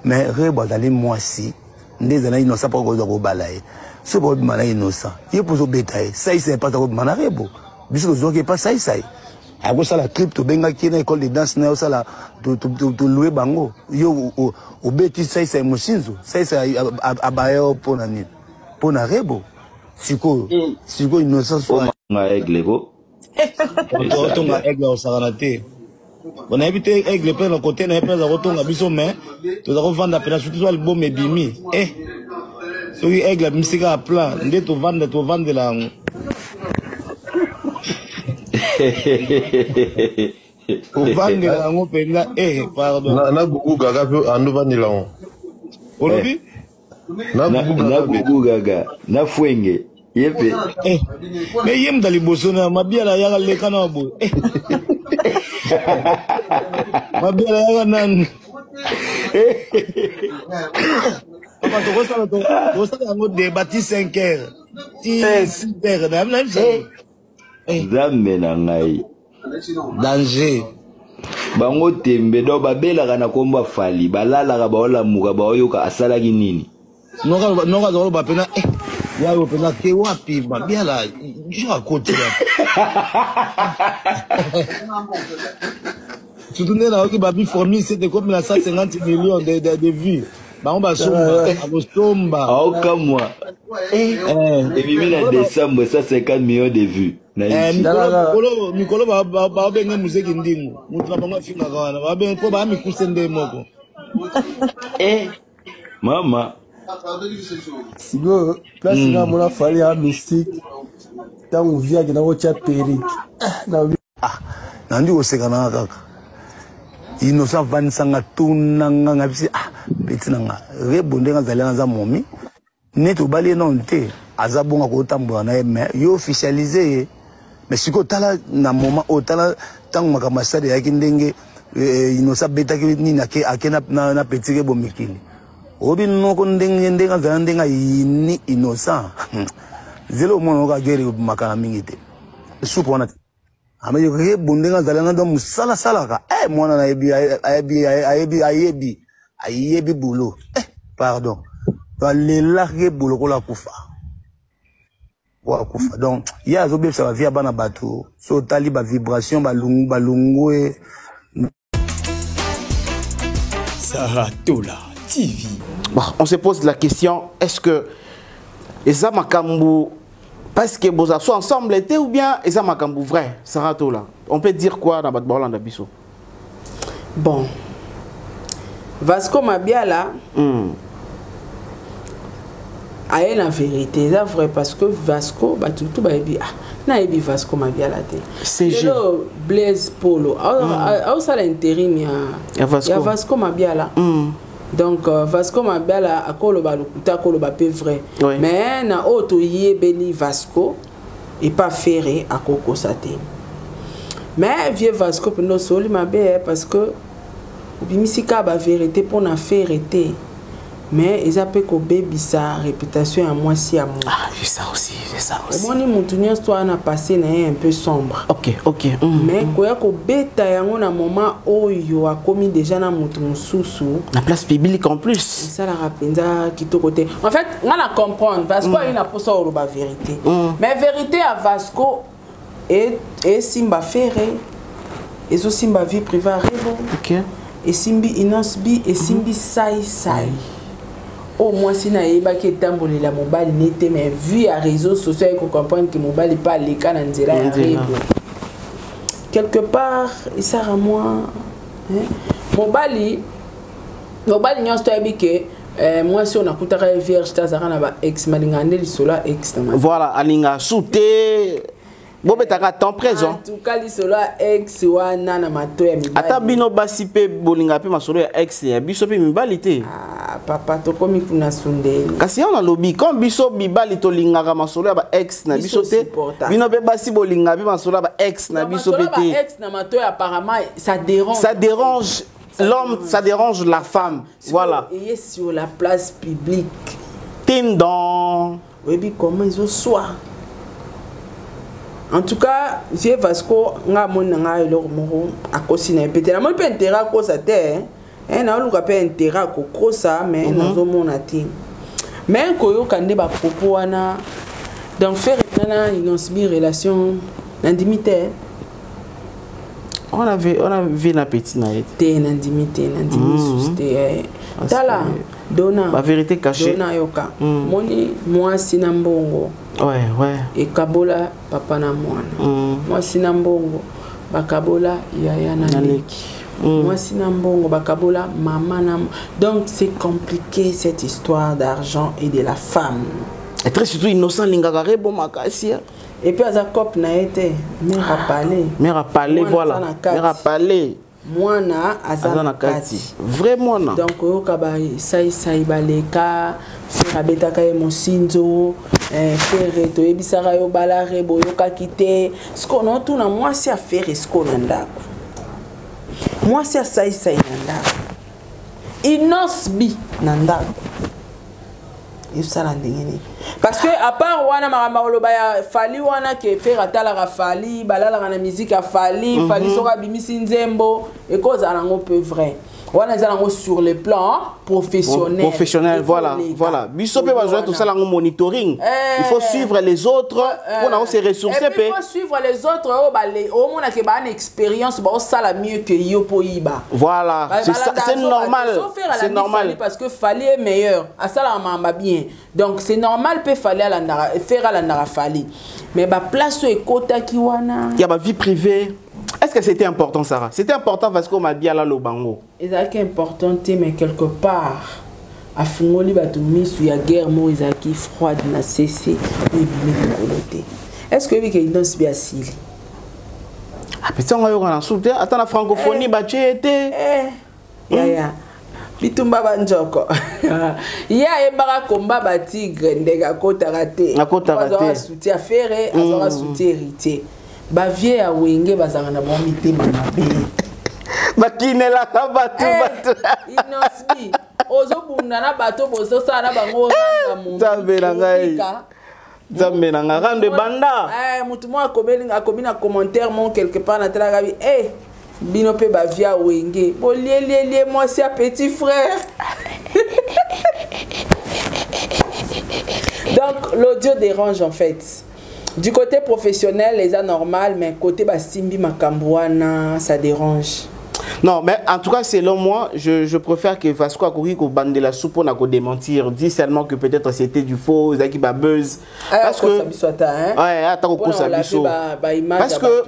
Mais Rebo azali mwasi nde ezala Innocent mpo akozwa kobala ye. Soki bakobima na Innocent, ye mpo ozobeta ye saisai mpasa kobima na Rebo. Biso tozwaki epa saisai akosala clip, tobengaki ye na école de danse na ye osala, tolue bango. Yo obeti saisai mosinzo, saisai abaya yo mpo na nini? Mpo na Rebo. Sikoyo sikoyo Innocent so nga aigle ko. Otonga aigle osakana te. Bon, nayebi te, aigle mpe na kote na ye mpe aza kotonga biso, mais toza kovanda mpena surtout so album ebimi eh. Soki aigle abimisi kaka plan nde tovanda, tovandela yango, kovandela yango mpenza eh, pardon. Na Gugu Gaga mpe ando vandela yango. Olobi? Na na Gugu na Gaga mpe. Gugu Gaga na fwenge ye mpe. Eh, mais ye moto liboso na Mabiala ayaka leka na boye eh. Mabiala ayaka nani? Papa, tokosala tokosala yango débat ti 5 heures, ti 6 heures na nayebisa yo. Eh, Nzambe na ngai. Danger. Bango tembe donc babelaka na kombo ya Fally, balalaka baolamuka baoyoka asalaki nini. Noko noko aza koloba mpena eh, yayo mpena ke wapi Mabiala jo akoti wapi? Surtout nde nayoki babi formule c'était comme na 150 millions de vues, bango basomba, akosomba. Aokamwa. Eh. Ebimi na décembre, 150 millions de vues na Eh, YouTube. mikolo Tala. mikolo mikolo baobenge muzeki ndingo moto na bango afingaka wana, babenge mpo baya mikuse nde moko. Eh, mama. Sikoyo place nga mona Fally ya mystique, ntango vi akenda kotya perruque na Ah, nandi koseka nanga kaka. Innocent avandisanga, tunanga nga bisi ah, petit na nga Rebo ndenge azali wana, aza momi neti obali ye nano te, aza bongo akotambola na ye, mais yo officialise ye. Mais sikoyo tala na moment oyo, tala ntango makambo ya stade eyaki, ndenge Innocent abetaki nini, ake na petit Rebo mikili oyebi noko ndenge ndenge azala, ndenge ayini Innocent. Zela omona oka guerre ebimaka na mingi te, supu wana te. Ameki Rebo ndenge azali wana, donc mosala asalaka eh, mwana nayebi, ayebi, ayebi, ayebi, ayebi boulot eh, pardon. Donc alela Rebo lokola akufa po akufa. Donc ye azobebisa bavie ya bana bato. So otali bavibration balungu balungwe. Sarah Tola TV. Bon, on se pose la question, est-ce que eza makambo parce que boza so ensemble était ou bien eza makambo vrai? Sarah Tola, on peut dire quoi dans bato baolanda biso? Bon, Vasco Mabiala aye na vérité, eza vrai, parce que Vasco, bato tu bayebi, ah, nayebi Vasco Mabiala te. CG. Lelo Blaise Polo aosala intérim ya Ya Vasco. Ya Vasco Mabiala. Donc Vasco Mabiala akoloba lokuta, akoloba mpe vrai. Mais na oyo toyebeli Vasco epa Ferre, akokosa te. Mais vieux Vasco mpenza osoli mabe eh, parce que obimisi kaka bavérité mpona Ferre te, mais eza mpe kobebisa réputation ya mwasi ya moto. Ah, c'est ça aussi, c'est ça aussi. Omoni, motu nyonso to wana passé na ye un peu sombre. Ok. Mais koya kobeta yango na moment oyo akomi déjà na motu mosusu Na place publique en plus. Esalaka mpenza kitoko te. En fait, nga na comprendre Vasco ayi na mposa oloba vérité, mais vérité ya Vasco esimba Ferre, ezosimba vie privée ya Rebo. Esimbi Innoss'B, esimbi Sai Sai. Oyo mwasi na ayebaki etambolela mobali ne te, mais vu ya réseaux sociaux aye kocomprendre ke mobali mpe aleka na nzela ya Nzela. Rebo. Quelque part esaka mwa, hein? Mobali nyonso toyebi ke mwasi oyo nakutaka ye vierge te, azalaka na ba ex, malingaka nde lisolo ya ex na Voilà, alinga su te, bobetaka temps présent. En tout cas, lisolo ya ex wana na mato ya mibali. Ata bino basi mpe bolingaka mpe masolo ya ex ya biso mpe mibali te. Ah, papa, tokomi kuna sundeni. Kasi yango nalobi, comme biso mibali tolingaka masolo ya ba ex na biso Biso te, supportaka. bino mpe basi bolingaka mpe masolo ya ba ex na biso mpe Masolo te. ba ex na mato ya, apparemment ça dérange. Ça dérange l'homme, ça dérange la femme, voilà. Eye sur la place publique. Tindon. Oyebi comment ezoswa. En tout cas, vieux Vasco, nga amoni na ngai eloko moko akosi na ye pe te. Namoni mpe intérêt akosa te, hein. Naoluka mpe intérêt akokosa, mais nazomona te. Mais koyoka nde bapropos wana, donc Ferre nana Innoss'B relation, nandimi te. On a vu na petit na ye te. Te, nandimi te, nandimi lisusu te, eh. Parce Tala, dona ba vérité cachée. Dona, yoka. Moni mwasi na mbongo ekabola papa na mwana. Mwasi na mbongo bakabola yaya na Na leki. leki. Mwasi na mbongo bakabola mama na. Donc c'est compliqué, cette histoire d'argent et de la femme. Et très surtout Innocent alingaka Rebo makasi, hein. Et puis aza cope na ye te, mare apale. Mère a parlé. Mwana Voilà. aza na kati. Mère a parlé. Mwana aza aza na na kati. Kati vrai mwana. Donc oyoka basaisai baleka, Ferre abetaka ye mosinzo, Ferre toyebisaka yo bala Rebo, oyokaki te. Sikoyo naotuna, mwasi ya Ferre sikoyo na ndako, mwasi asaisai na ndako, Innoss'B na ndako, esala ndenge nini? Parce que à part wana makambo koloba ya Fally wana, ke Ferre atalaka Fally, balalaka na musique ya Fally. Fally soki abimisi nzembo, ekozala nango mpe vrai wana, eza nango sur le plan professionnel. Professionnel, voilà. Ekoleka. Voilà, biso mpe bazwa tosala yango monitoring. Eh. Il faut suivre les autres mpona kose ressourcer. Et puis, mpe il faut suivre les autres oyo omonake baa na expérience, baosala mieux que yo mpo yiba. Voilà, c'est ça, c'est normal, c'est normal. Parce que Fally est meilleur, asalaka makambo bien, donc c'est normal mpe Fally alandaka, Ferre alandaka Fally. Mais baplace oyo ekotaki wana, Il y a ma vie privée. Est-ce que c'était important, Sarah? C'était important parce qu'on m'a bien là le bango. Ezalaki important te, mais quelque part afungoli bato misu ya guerre moko ezalaki froide na cc, oyo ebimi likolo te. Est ce que oyebi ke Innoss'B asili? Ah, petit, on va na soupe ata na francophonie batie ye te. Eh, yaya, bitumba banjoko, ye ayembaka komba batigre ndenge akotaka te. Akotaka te. Azwaka soutien ya Ferre, azwaka soutien Héritier. Bavie ya Wenge bazalaka na bango mitema mabe. Bakinelaka bato. Eh, bato. Innoss'B ozobunda na bato, bozosala na bango ranga. Nzambe na ngai. Nzambe na ngai, rando ebanda. Eh, motu moko akomi na commentaire moko quelque part, natalaka bi eh, bino mpe bavia Wenge bolielielie mwasi ya petit frère. Donc l'audio dérange en fait. Du côté professionnel eza normal, mais côté basimbi makambo wana, ça dérange. Non, mais en tout cas, selon moi, je préfère que Vasco akoki kobandela su mpona kodémentir. Dis seulement que peut-être c'était du faux, ezalaki babuzz. Parce que biso ata, hein? Ouais, ata kokosa biso.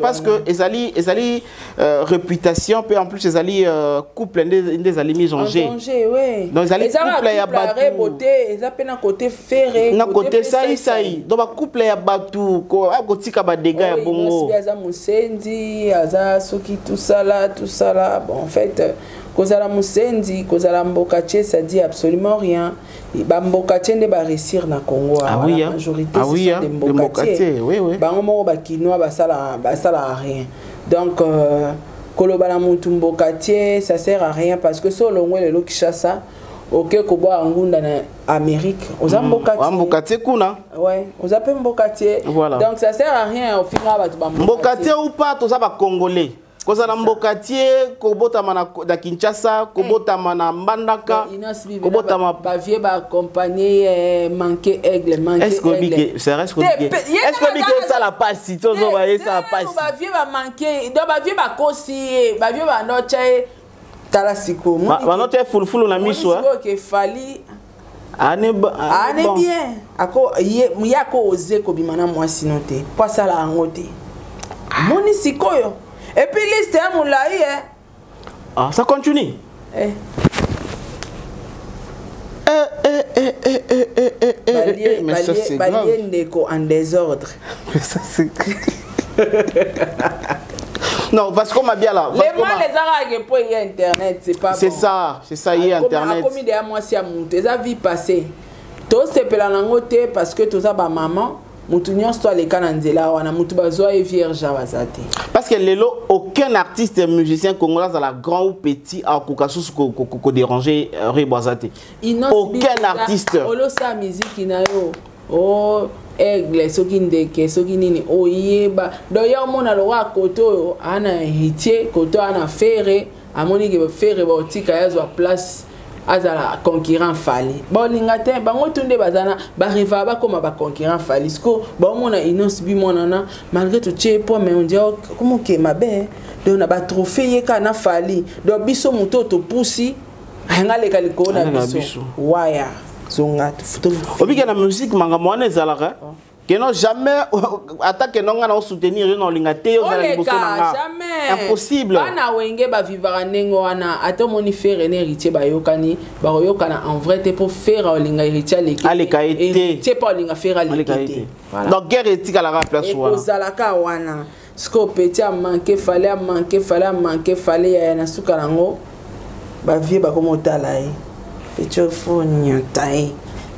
Parce que ezali réputation pe, en plus ezali couple nde ezali mise en jeu. En danger, ouais. Donc ezali couple ya bato. Beauté eza mpe na côté Ferre. Na côté sai sai. Donc ba couple ya bato ko akotika ba dégâts ya bongo. Aza mosendi, aza soki tosala tosala. Bon, en fait, kozala mosendi, kozala mboka tie, ça dit absolument rien. Bamboka tie nde baréussir na Congo. Ah oui, la majorité, ah oui, ce sont des mboka tie. Oui, oui. Bango moko bakinois basala rien. Donc koloba na mutu mboka tie, ça sert à rien, parce que so olongwe lelo Kinshasa, oke kobwaka ngunda na Amérique, oza mboka tie. Mboka tie kuna. Ouais, oza mpe mboka tie. Voilà. Donc ça sert à rien ofinga bato. Mboka tie ou pas, toza bacongolais. Kozala mboka tie, kobotama na Kinshasa, kobotama na Mbandaka, kobotama bavie baaccompagner manqué aigle, manqué. Est-ce que obike, c'est est-ce que obike, est-ce que obike esala pasi, tozoba esala pasi. Bavie bamanqué, donc bavie bakosi ye, bavie bandotya ye. Tala sikoyo. Banote fulufulu na miso. Sikoyo ke Fally ane ane bon. Bien ako ye ye ako oze kobima na mwasi no te po asala yango te. Moni sikoyo et puis liste ya molai eh. Ah, ça continue. Eh. Eh, eh, eh, eh, eh, eh, eh, eh, eh, mais ça c'est grave. Balie ndeko en désordre. Mais ça c'est Non, Vasco Mabiala. Les mal les arabes pour y internet, c'est pas C'est ça, c'est ça, il y a internet. Comme il y a moi si à monter, ça vie passée. Tosepela nango te parce que toza ba maman, mutu nyonso to aleka na nzela wana, mutu bazwa ye vierge aza te. Parce que lelo aucun artiste musicien congolais à grand ou petit akoka susu ko déranger Rebo aza te. Aucun artiste. Olosa musique na yo. Oh aigle soki ndeke soki nini oyeba. Donc yo mona lokola kote oyo ana héritier, kote ana Ferre, amoni ke Ferre baotika yazwa place azala concurrent Fally. Baolinga te bango tunde bazana ba rival bakoma ba concurrent Fally. Siko baomona Innoss'B monana malgré tout tie po mais on dit comment ke mabe donc na ba trophée ye ka na Fally. Donc biso moto to pusi anga leka likolo na biso. Waya zonga to obika na musique manga mwana ezalaka que non jamais attaque non nga na soutenir non linga te yo zala liboso na nga jamais impossible. Bana wenge ba vivara ndenge wana ata moni Ferre na héritier ba yokani ba yokana en vrai te pour faire olinga héritier aleki aleka ete héritier pa olinga Ferre aleki te. Voilà. Donc guerre etika la place wana ekozalaka wana siko petit a manqué fallait a manqué fallait a manqué fallait ya na suka nango ba vie ba komo tala ye petit fo nyata ye.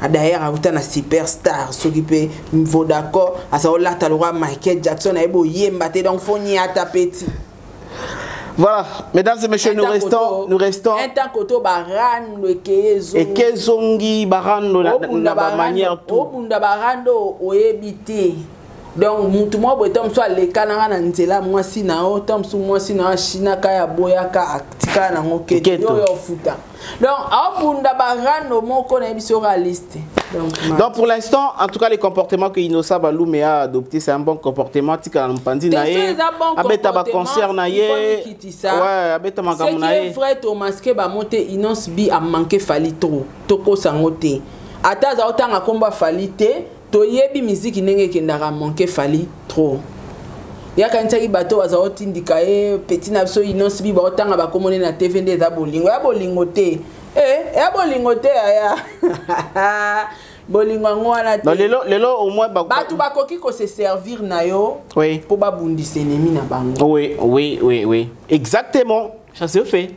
D'ailleurs, autant na superstar soki pe Vodacom asa olata le roi Michael Jackson na ebo yemba te donc faut nyata petit. Voilà, mesdames et messieurs, nous restons nous restons un temps koto barando ekezo ekezongi barando na ba manière tout obunda barando oyebite. Donc mutu mo boye tom so aleka na na nzela mwasi na o tom so mwasi na china ka ya boyaka atika na ngoke yo yo futa. Donc abunda barando moko na biso réaliste. Donc pour l'instant, en tout cas les comportements que Innocent Balume a adopté, c'est un bon comportement tika na mpandi na ye. Abeta ba concert na ye. Ouais, abeta makambo na ye. C'est vrai Thomas ke ba monter Innoss'B a manqué Fally trop. Toko sangote. Ata za otanga komba Fally te. Toyebi musique ndenge kendaka manqué Fally trop. Yaka ntaki bato baza otindika ye petit na biso Innoss'B ba otanga ba komone na TV nde za bolingo. Ya bolingo te. Eh, ya bolingo te aya. Bolingo yango wana te. Non, lelo lelo au moins ba bato bakoki ko se servir na yo. Oui. Po ba bundisa ennemi na bango. Oui, oui, oui, oui. Exactement, ça se fait.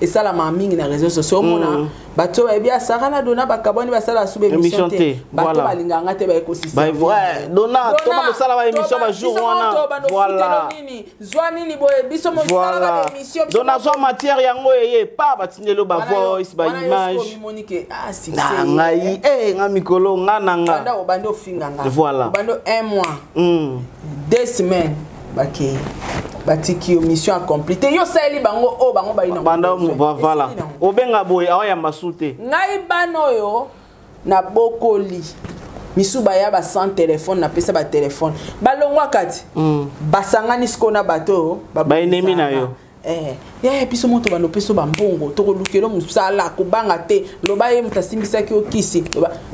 Et ça la mingi na réseaux sociaux mona bato ba bien Sarah dona ba kaboni ba sala sous émission te bato ba linganga te ba écosystème ba ouais dona to ba sala ba émission ba jour wana voilà nini zwa nini boye biso mo sala ba émission dona zwa matière yango eye pa ba tindelo ba voice ba image ah si na ngai eh nga mikolo nga na nga banda obando finga nga voilà obando un mois 2 semaines bakei batiki yo mission accomplie te yo saleli bango oyo bango bayi na banda voilà obenga boye awa ya masute ngai bana oyo na bokoli misu baya ba sans téléphone na pesa ba téléphone balongwa kati basangani siko na bato ba ennemi na yo eh ya biso moto bando peso ba mbongo tokolukelo musala kobanga te loba ye muta simbisaki okisi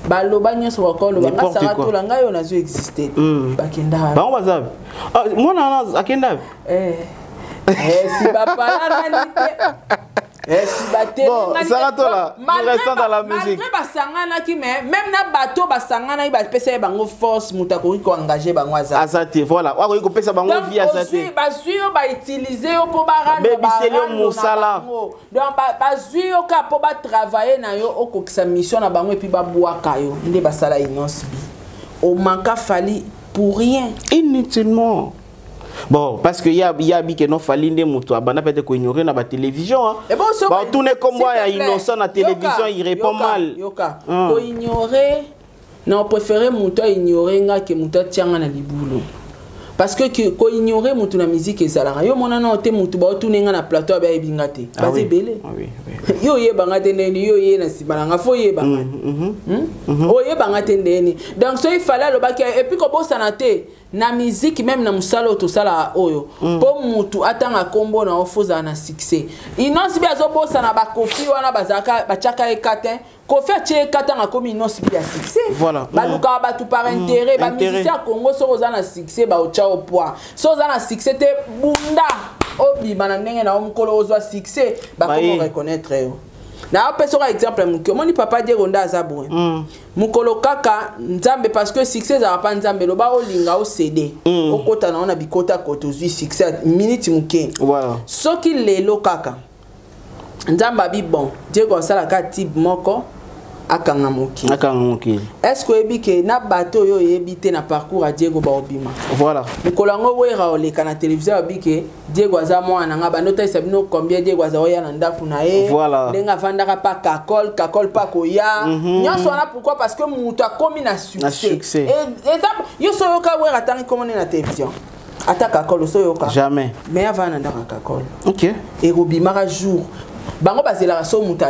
baloba nyonso bakolo banga sara tola ngai oyo nazo exister bakenda bango baza ah mwana na akenda eh eh si bapala nani te eh si batele bon sara tola nous restons dans la musique malgré basanganaki mais même na bateau basanganaki bapesa bango force mutu akoki koengager bango aza aza te voilà akoki kopesa bango vie aza te bazwi yo bautiliser yo mpo barando bebiseli yo mosala donc bazwi yo kaka mpo batravailler na yo okokisa mission na bango et puis babwaka yo nde basala Innoss'B omanka Fally pour rien inutilement. Bon, parce que y a bi que non Fally nde moto abanda peut-être ko ignorer na ba télévision hein. Et bon, so, bah tourner comme moi ya Innocent na télévision, yoka, il répond yoka, mal. Yoka. Ko ignorer non préférer moto ignorer nga que moto tianga na libulo. Parce que ko ignorer moto na musique ezalaka. Yo mona na te moto ba tourner nga na plateau ba ebinga te. Ah Ba oui. ebele. Ah oui, oui. Yo yebanga te ndeni yo ye na sibala nga fo yebanga. Oyebanga te ndeni. Donc so il fallait lobaki et puis ko bosana te. Na musique, même na mosala oyo tosalaka oyo, mpo mutu atanga nkombo na yo, faut ozala na succès. Innoss'B azobosana bakofi wana bazalaka batiaka ye kate. Kofi atie ye katanga, akomi Innoss'B ya succès. Balukaka bato par intérêt. Bamusicien ya Congo, soki oza na succès, baotya yo poids. Soki oza na succès te, bunda obima na ndenge na yo. Mokolo ozwa succès, bakomo reconnaître yo. Naopesa oka exemple ya moke. Omoni papa Diego nde aza boye. Mokolo kaka Nzambe, parce que succès ezalaka mpa Nzambe. Loba olinga océder, okota na yo na bikota kote, ozwi succès ya minute moke. Soki lelo kaka Nzambe abi: "Bon, Diego asalaka type moko, akanga mokili." Akanga mokili. Est ce que oyebi ke na bato oyo oyebi te na parcours ya Diego baobima? Mokolo yango Wera oleka na télévision, alobi ke Diego aza mwana na nga, bando otalisa bino combien Diego aza oya na ndako na ye. Ndenge avandaka pa kakol kakol pa koya nyonso wana. Pourquoi? Parce que moto akomi na succès. Succès. Eza yo so oyoka Wera atangi komone na télévision, ata kakol oso oyoka? Jamais. Mais avanda na ndako ya kakol. Ekobimaka jour bango bazelaka so moto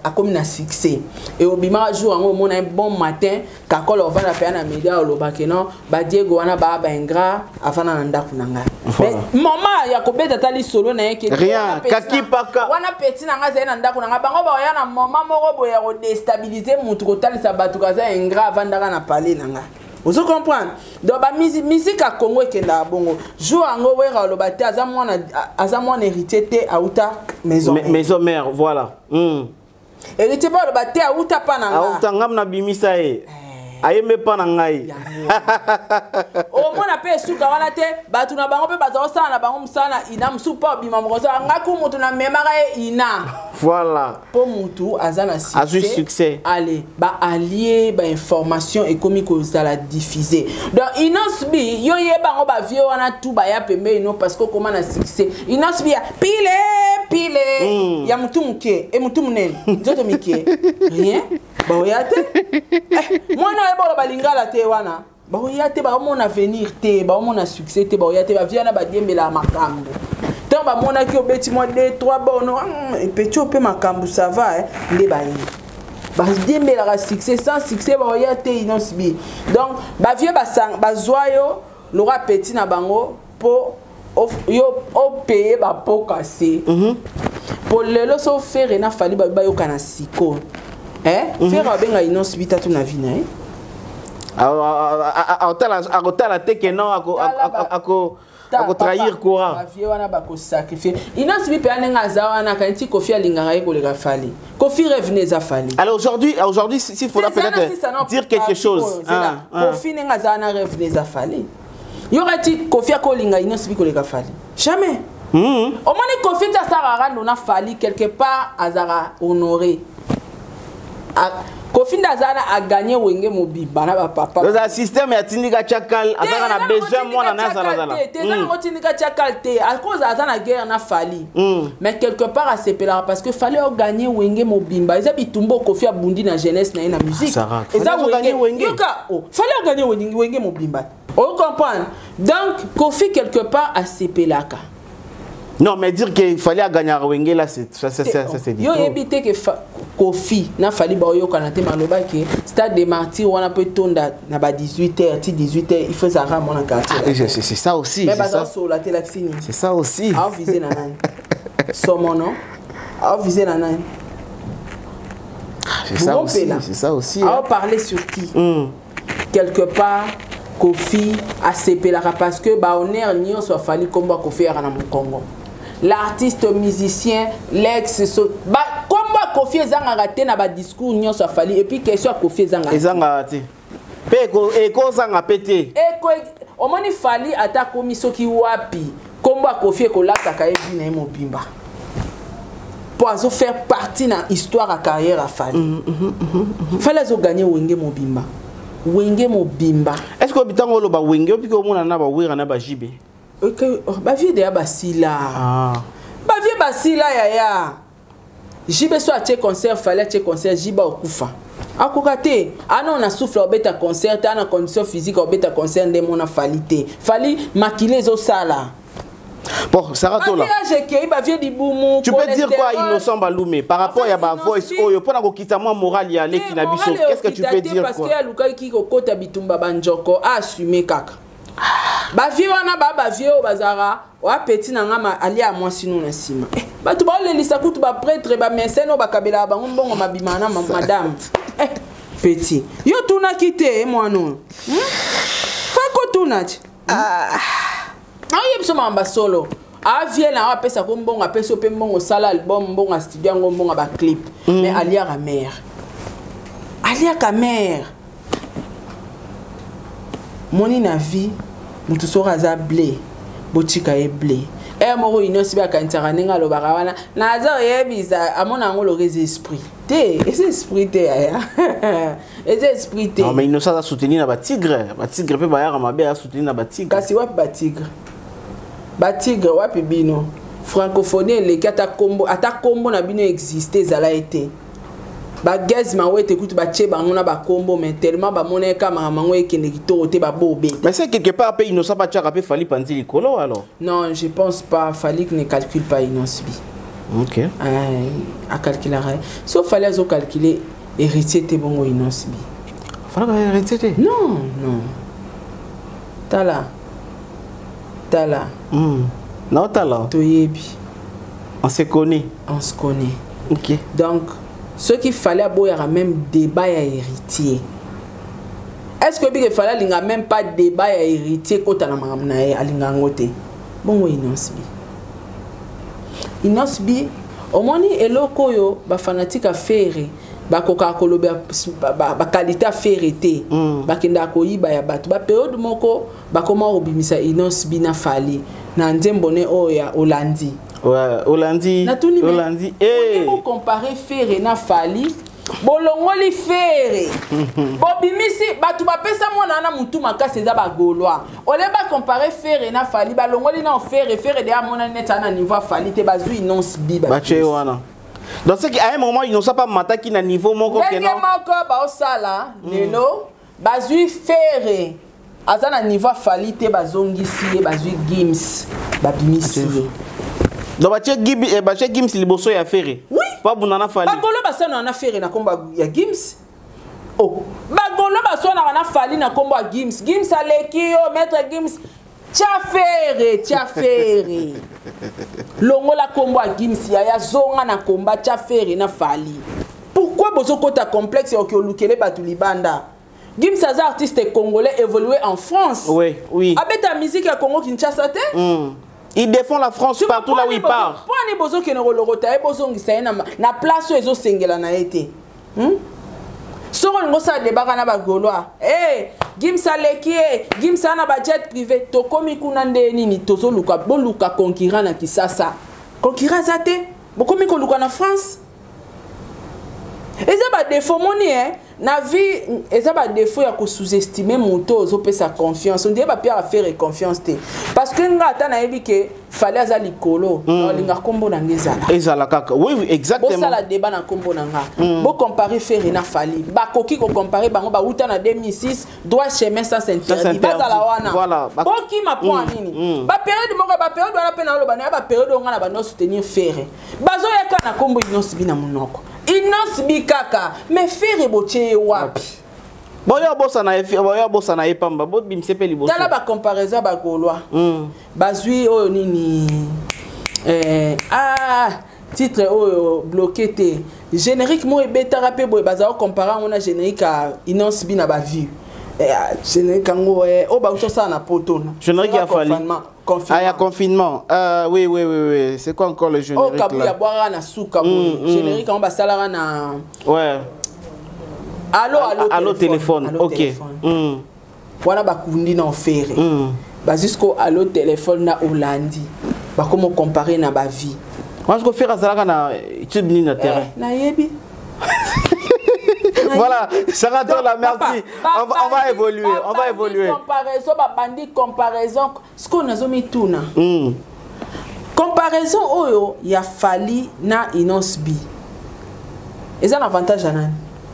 akomi na succès, ekobimaka jour yango. Omona un bon matin, kakol ovanda mpenza na média, olobake non, badiego wana baa baingrat, avanda na ndako na ngai. Mais moment ya kobeta ata lisolo na ye ke Rien. wana petit Kakipaka. Wana petit na ngai azali na ndako na ngai. Bango baoya na moment moko boye ya kodéstabiliser motu, kotalisa bato kaza ingrat, avandaka na palais na ngai. Ozo comprendre? Donc bamusique ya Congo ekendaka bongo. Jour yango Wera aloba te aza mwana, aza mwana héritier te, auta maison mère. Maison mère, voilà. Héritier mpe aloba te auta mpa na nga. Auta ngam na bimisa ye, ayembe mpa na ngai. Omona mpe esuka wana te. Bato na bango mpe baza kosala na bango mosala na ina mosusu mpo obima moko nga ku motu namemaka ye ina. Mpo mutu aza na Azwi succès. Ale baallié, bainformation ekomi kozala diffusé. Donc Innoss'B, yo yeba yango, bavieux wana tu baya pembeni no, parce que okoma na succès. Innoss'B ya pile pile ya mutu moke e mutu monene, nzoto mike, rien, baoya te. Mwana oyeba oloba lingala te wana, baoya te. Baomona avenir te, baomona succès te, baoya te. Bavia na badiembela makambo. Ntango bamonaki obeti mwa 2 3 bono epeti oyo mpe makambo, ça va, eh, nde baye badiembelaka succès. Sans succès, baoya te. Innoss'B, donc bavieux bazwa yo lokwa petit na bango mpo yo opaye bapoka se po lelo so Ferre na Fally bayoka na siko, eh? Ferre abenga Innoss'B tatu na vi na ye. Akotala te ke non, akotrahir courant. Bavieux wana bakosacrifier Innoss'B mpe ndenge aza wana. Akanisi Kofi alingaka ye koleka Fally. Kofi rêve ne eza Fally. Alors aujourd'hui, s'il faudra peut-être dire quelque chose, hein, Kofi ndenge aza wana, rêve ne eza Fally. Yoka ti Kofi akolinga Innoss'B koleka Fally? Jamais. Omoni Kofi ti asalaka rando na Fally, quelque part azalaka honoré. Kofi nde aza na aganye Wenge mobimba na bapapa. Eza système ya tindika tiakal, azalaka na besoin mwana na azalazala. Te, eza nango tindika tiakal te. Akoza aza na guerre na Fally, mais quelque part asepelaka parce que Fally oganye Wenge mobimba. Eza bitumba Kofi abundi na jeunesse na ye na musique. Eza Wenge. Yoka, oh, Fally oganye Wenge mobimba, ocomprendre? Donc Kofi quelque part asepelaka. Non, mais dire qu'il fallait gagner Wenge là, c'est ça, ça, ça, ça c'est dit. Yo yebi te ke Kofi na Fally baoyokana te. Maloba ke stade de Martyr wana mpe tonda na ba 18 h ti 18 h, il faut ezalaka mona quartier. Ah, c'est ça aussi. Mais baza osola te, lakisi nini? C'est ça aussi. Aovise na nani? Somono aovise na nani? C'est ça aussi, c'est ça aussi. Ao parler sur qui? Quelque part Kofi asepelaka parce que bahonneur nyonso afali, nkombo ya Kofi yaka na mokongo. L'artiste musicien, l'ex so, ba kombo ya Kofi ezangaka te na badiscours nyonso afali. Et puis question ya Kofi ezangaka. Ezangaka te mpe ekozanga mpe te. Eko omoni Fally ata akomi soki wapi, nkombo ya Kofi ekolataka ye vi na ye mobimba, mpo azofaire partie na histoire ya carrière ya Fally. Fally azoganye Wenge mobimba, Wenge mobimba. Est ce que ntango oloba Wenge, opiki omona na bawera na bajibe? Oh, bavieux deya basila. Ah. Bavieux basila yaya. Jibe so atie concert, Fally atie concert, Jibe okufa, akoka te. Ana na souffle obeta concert te, ana condition physique obeta concert nde mona Fally te. Fally makili ezosala. Bon, Sarah Tola. Ekei bavieux libumu. Tu peux dire quoi, Innocent Balume, par rapport à ba voice oyo pona kokita mwa moral ya leki na biso? Qu'est-ce que tu peux dire? Parce quoi que alukaki kokota bitumba banjoko, a assumer kaka. Bavieux wana ba bavieux oyo bazalaka oya petit na nga alia ya mwasi no na nsima. Eh, bato baolelisa kutu bapretre bamesene oyo bakabelaka bango mbongo mabima na madame. Eh, petit yo tunaki te eh, mwana oyo hmm? Fako tuna ti ah. Aoyebi biso makambo solo avie na yo apesako mbongo, apesi yo mpe mbongo osala album, mbongo ya studio yango, mbongo ya baclip. Mais aliaka mare, aliaka mare moni na vie. Motu soki aza ble, botika ye ble. Ere moko nyonso mpe akanisaka ndenge alobaka wana, naza oyebisa amona yango loka eza esprit te, eza esprit te yaya, eza esprit te. Non, mais Innocent aza soutenir na batigre, batigre mpe bayaka mabe, aza soutenir na batigre. Kasi wapi batigre? Batigre wapi bino? Francophonie eleki, ata kombo, ata kombo na bino existe ezala ye te. Bagaz mawete kutu batie bango na bakombo, mais tellement bamona ye kamaka mango ekende kitoko te, babobe. Mais c'est quelque part mpe Innocent batiaka mpe Fally panzi likolo alors. Non, je pense pas. Fally ne calcule pas Innoss'B. Ok. Acalculera so Fally azocalcule Héritier te, bongo Innoss'B? Fally Héritier te. Non, non, tala, tala. Naotala. Toyebi. On se connaît. On se connaît. Ok. Donc soki Fally aboyaka même débat ya Héritier, est ce que obike Fally alinga même pas débat ya Héritier kota na makambo na ye, alinga yango te. Bongo Innoss'B? Innoss'B, omoni eloko oyo bafanatike ya Ferre bakokaka koloba baqualité ya Ferre te. Bakendaka koyiba ya bato. Baperiode moko bakoma kobimisa Innoss'B na Fally na nzembo ne oyo ya Olandi. Ouais, Olandi. Natuni. Olandi. Eh. Bocompare Ferre na Fally, bolongoli Ferre, bobimisi bato bapesa mwana wana mutu makasi, eza bagaulois. Ole bacompare Ferre na Fally, balongoli na Ferre. Ferre de amonani neti ana niveau ya Fally te, bazwi Innoss'B. Batie wana. Donc c'est qu'à un moment Innocent pas mataki na niveau moko. Ndenge moko baosala lelo, bazwi Ferre aza na niveau ya Fally te, bazongisi ye, bazwi Gims, babimisi ye. Donc batie Gibi, eh, batie Gims liboso ya Ferre. Oui. Babunda na Fally. Bagolo basanaka na Ferre na kombo ya Gims. Oh, bagolo baswanaka na Fally na kombo ya Gims. Gims aleki yo, maître Gims. Tia Ferre, tia Ferre, longola kombo ya Gims. Yaya, zonga na komba, tia Ferre na Fally. Pourquoi bozokota complexe ya oki olukele bato libanda? Gims aza artiste congolais évolué en France. Abeta musique ya Congo Kinshasa te. Il défend la France partout là où il part. Mpo ani bozokende kolokota ye, bozongisa ye na place oyo ezosengela na ye te? Soki olingi osala debaka na bagaulois, hey, Gims aleki ye, Gims aza na bajet privé, tokomi kuna nde nini? Tozoluka, boluka concurrent na Kisasa, concurrent aza te, bokomi koluka na France. Eza badéfaut moni e na vie, eza badéfaut ya kosous-estime moto ozopesa confiance. Ondie bapiaka Ferre confiance te, parce que nga ata nayebi ke Fally aza likolo, olinga nkombo na nga ezala. Ezala kaka. Oui, exactement. Bosala débat na nkombo na nga. Bocompare Ferre na Fally, bakoki kocompare bango bauta na 2006, droit chemin sans interdit, bazala wana. Bokima mpo ya nini? Baperiode moko, baperiode wana mpe naoloba na ya baperiode oyo nga na bando soutenir Ferre, bazoyaka na nkombo Innoss'B na monoko, Innoss'B kaka, mais Ferre botie ye wapi? Boyo bosana ye, boyo bosana ye pamba, bobimise mpe liboso. Tala bacomparaison ya bagaulois. Bazwi oyo nini, eh, ah, titre oyo bloqué te, générique moko ebetaka mpe boye, bazala kocompare yango na générique ya Innoss'B na bavue. Eh, générique yango, eh, oyo bauti osala na poto na Générique ya Fally. Confinement. Ah, il y a confinement. Oui. C'est quoi encore le générique Oyo Kabuya là? abwakaka na suka boye. Générique yango basalaka na Allo, allo. Allo téléphone. Allo téléphone. Wana bakundi na Ferre. Bazwi siko allo téléphone na Olandi, bakoma compare na bavie. Moi, je préfère azalaka na tube nini na terrain. Eh, nayebi. Voilà, Sarah Tola, merci. On va évoluer, on va évoluer. Comparaison, babandi comparaison. Sikoyo nazomituna. Comparaison oyo ya Fally na Innoss'B eza na avantage ya nani?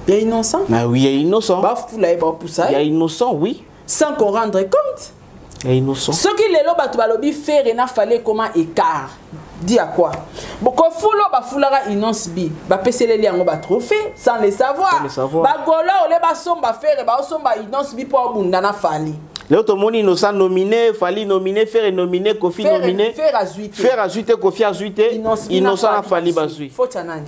Ya Innocent? Ah oui, il y a Innocent. Bafula ye, bapusa. Il y a Innocent, oui. Sans qu'on rendre compte. Il y a Innocent. Soki lelo bato balobi Ferre na Fally ekoma écart di à quoi? Kofula bafulaka Innoss'B, bapeseleli yango batrophée sans le savoir. Sans le savoir. Bagaulois ole basomba Ferre, baosomba Innoss'B mpo abunda na Fally. Lelo tomoni Innocent nominé, Fally nominé, Ferre nominé, Koffi nominé. Ferre azwi te. Ferre azwi te, Koffi azwi te, Innocent na Fally bazwi. Faute ya nani?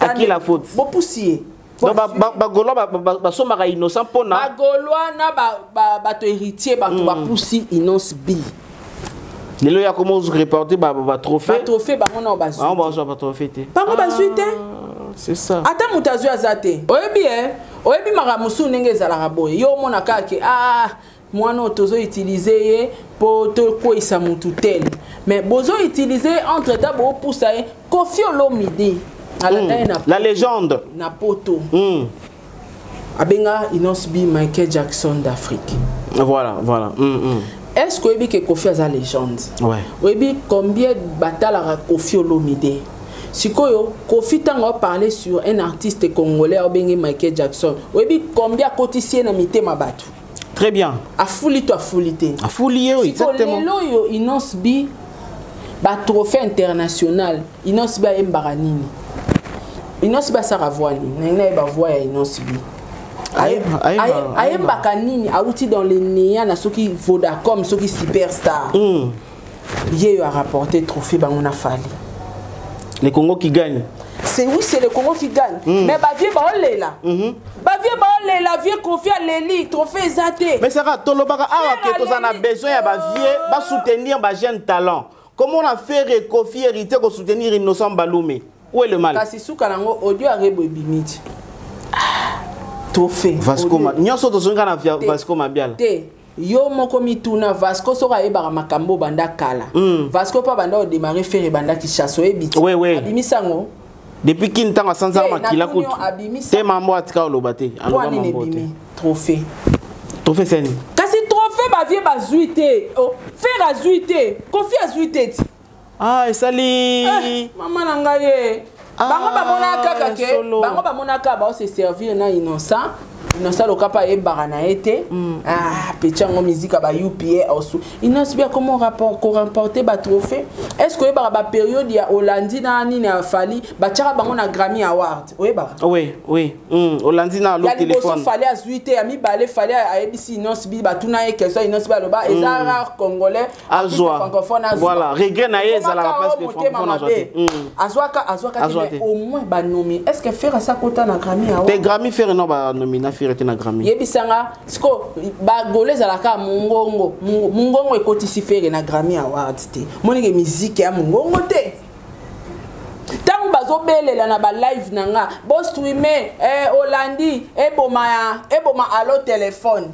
À qui la faute? Bopusi ye. Donc bagaulois basombaka Innocent mpona bagaulois na bato héritier, bato bapusi Innoss'B. Lelo ya komo reporter batrophée. Batrophée bango na bazwi. Bango bazwa batrophée te. Bango bazwi te. C'est ça. Ata moto azwi aza te. Oyebi e, oyebi makambo mosusu ndenge ezalaka boye. Yo omona kaka ke ah, mwana oyo tozoutilize ye mpo tokweyisa motu tel, mais bozoutilize entre temps boopusa ye. Koffi Olomide alanda ye na La légende. Na poto. Abenga Innoss'B Michael Jackson d'Afrique. Voilà. Est ce que oyebi ke Koffi aza légende? Ouais. Oyebi combien batalaka Koffi Olomide? Sikoyo Koffi, ntango aparle sur un artiste congolais, aobenge Michael Jackson, oyebi combien akotisi ye na mitema bato? Très bien. Afuli to afuli te? Afuli ye, Sikoyo, exactement. Lelo oyo Innoss'B, batrophée international, Innoss'B ayembaka nini? Innoss'B asaka voix nini? Nangi nayeba voix ya Innoss'B. Ayembaka nini? Awuti dans le néant na soki Vodacom, soki Superstar. Ye oyo arapporte trophée bango na Fally. Le Congo qui gagne. C'est, oui, c'est le Congo qui gagne. Mais bavieux baolela, bavieux baolela, vieux Koffi aleli, trophée eza te. Mais Sarah, tolobaka awa ke toza na besoin ya bavieux basoutenir bajeune talent. Comment on a fait Koffi, Héritier kosoutenir Innocent Balume? Où est le mal? Kasi suka nango, audio arebo ebimi ti trophée. Vasco nyonso tozonga na Vasco Mabiala. Te, yo moko mituna Vasco soki ayebaka makambo banda kala. Vasco mpo banda odémarre Ferre, ebandaki chasse, oyebi ti abimisa yango. Depuis kini ntango asanzaka Te, makila natuni kutu yo, abimisa te, mambo atika oloba te. Mpo Aloba nini mambo te. ebimi trophée? Trophée seni. Kasi trophée bavieux bazwi te. Oh, Ferre azwi te, Koffi azwi te ti. Ah, esali. Eh, mama na ngai ye, bango bamonaka kaka ke solo. Bango bamonaka baose servir na Innocent. Innocent lokapa ayebaka na ye te. Ah, peti yango musique ya ba upa osu Innocent bia comment rapport koremporter batrophée. Est ce que oyebaka bapériode ya Olandi na nini ya Fally, batiaka bango na Grammy Award, oyebaka? Oui. Olandi na alo Ya liboso, téléphone. Fally azwi te. Ya mibale, Fally ayebisi Innoss'B, batuna ye question, Innoss'B aloba eza rare congolais Azwa. artiste francophone azwa. Voilà, regret na ye ezalaka Ekomaka parce que o motema francophone azwa mabe. te. Azwaka, azwaka te. Azwa Mais te. au moins banomi, est ce que Ferre asa kota na Grammy awa? Te, Grammy, Ferre no banomina Ferre te na Grammy. Yebisanga siko bagolo ezalaka mongongo. Mongongo ekotisi Ferre na Grammy Award te. Monike miziki ya mongongo te. Ntango bazobelela na balive na nga, bostreame eh, olandi eboma ya eboma alo telefone,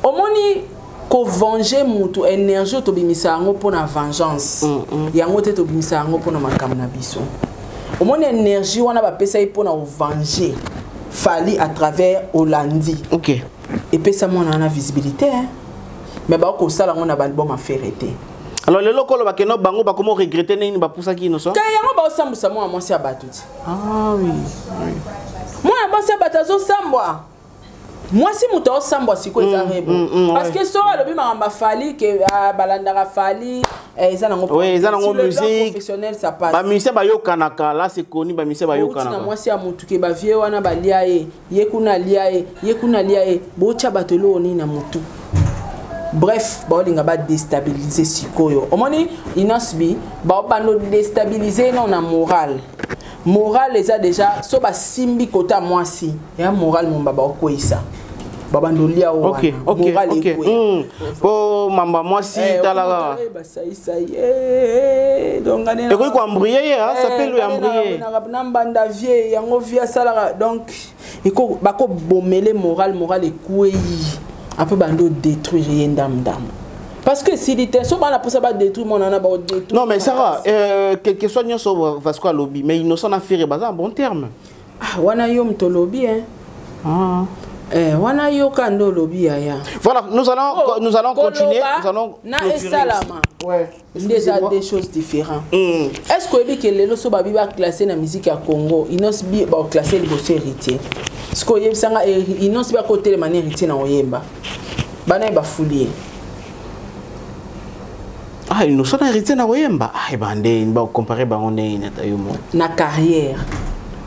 omoni kovenger mutu, énergie oyo tobimisa yango mpona vengeance yango te, tobimisa yango mpona makambo na biso. Omoni énergie wana bapesa ye mpona kovenger Fally à travers Olandi. Epesa mwana wana visibilité, hein? Mais bakosala yango na baalbum a Ferre te. Alors lelo koloba ke no bango bakomo regretter ndenge bapusaki Innocent. Te, yango baosambwisa mwana mwasi ya bato ti. Ah oui. Mwana mwasi ya bato azosambwa, mwasi moto aosambwa sikoyo eza rebo, parce que so alobi makambo afali ke ah, balandaka Fally eh, eza nango Oui, eza nango sur le plan musique. professionnel, ça passe. Bamusicien bayokanaka, là c'est connu, bamusicien Bouti na bayokanaka. mwasi ya motu ke bavieux wana balia ye, ye kuna alia ye, ye kuna alia ye, botya bato eloko nini na motu? Bref, baolinga badéstabilize. Sikoyo omoni Innoss'B, baobanda odéstabilize no na moral. Moral eza déjà so basimbi kota mwasi ya moral momba, baokweyisa, babanda olia o wana moral ekweya. Po mamba mwasi tala kaka. Basaisai donc Ekoki koembrouiller ye, hein, ça peut lui embrouiller. Na mbanda vie yango, vie asalaka, donc bakobomele moral, moral ekwei, après bando odétruire ye ndamndambo, parce que esili te. So bana mposa badétruire mwana wana, baodétruire. Non mais Sarah, quel que soit nyonso Vasco alobi, mais Innocent na Ferre baza en bon terme. Ah, wana yo moto olobi, hein. Ah. Eh, wana yoka nde olobi, yaya. Voilà, nous allons continuer, nous allons na clôturer. esalama nde eza deux choses différentes. Est ce que oyebi ke lelo so babi baclasse na musique ya Congo, Innoss'B baclasse liboso Héritier? Siko oyebisanga, Innoss'B akotelema na Héritier na oyemba, bana ye bafuli ye. Ah, Innocent na Héritier na koyemba, ah, ebande bacompare bango ndenge nini? Ata yo mo Na carrière.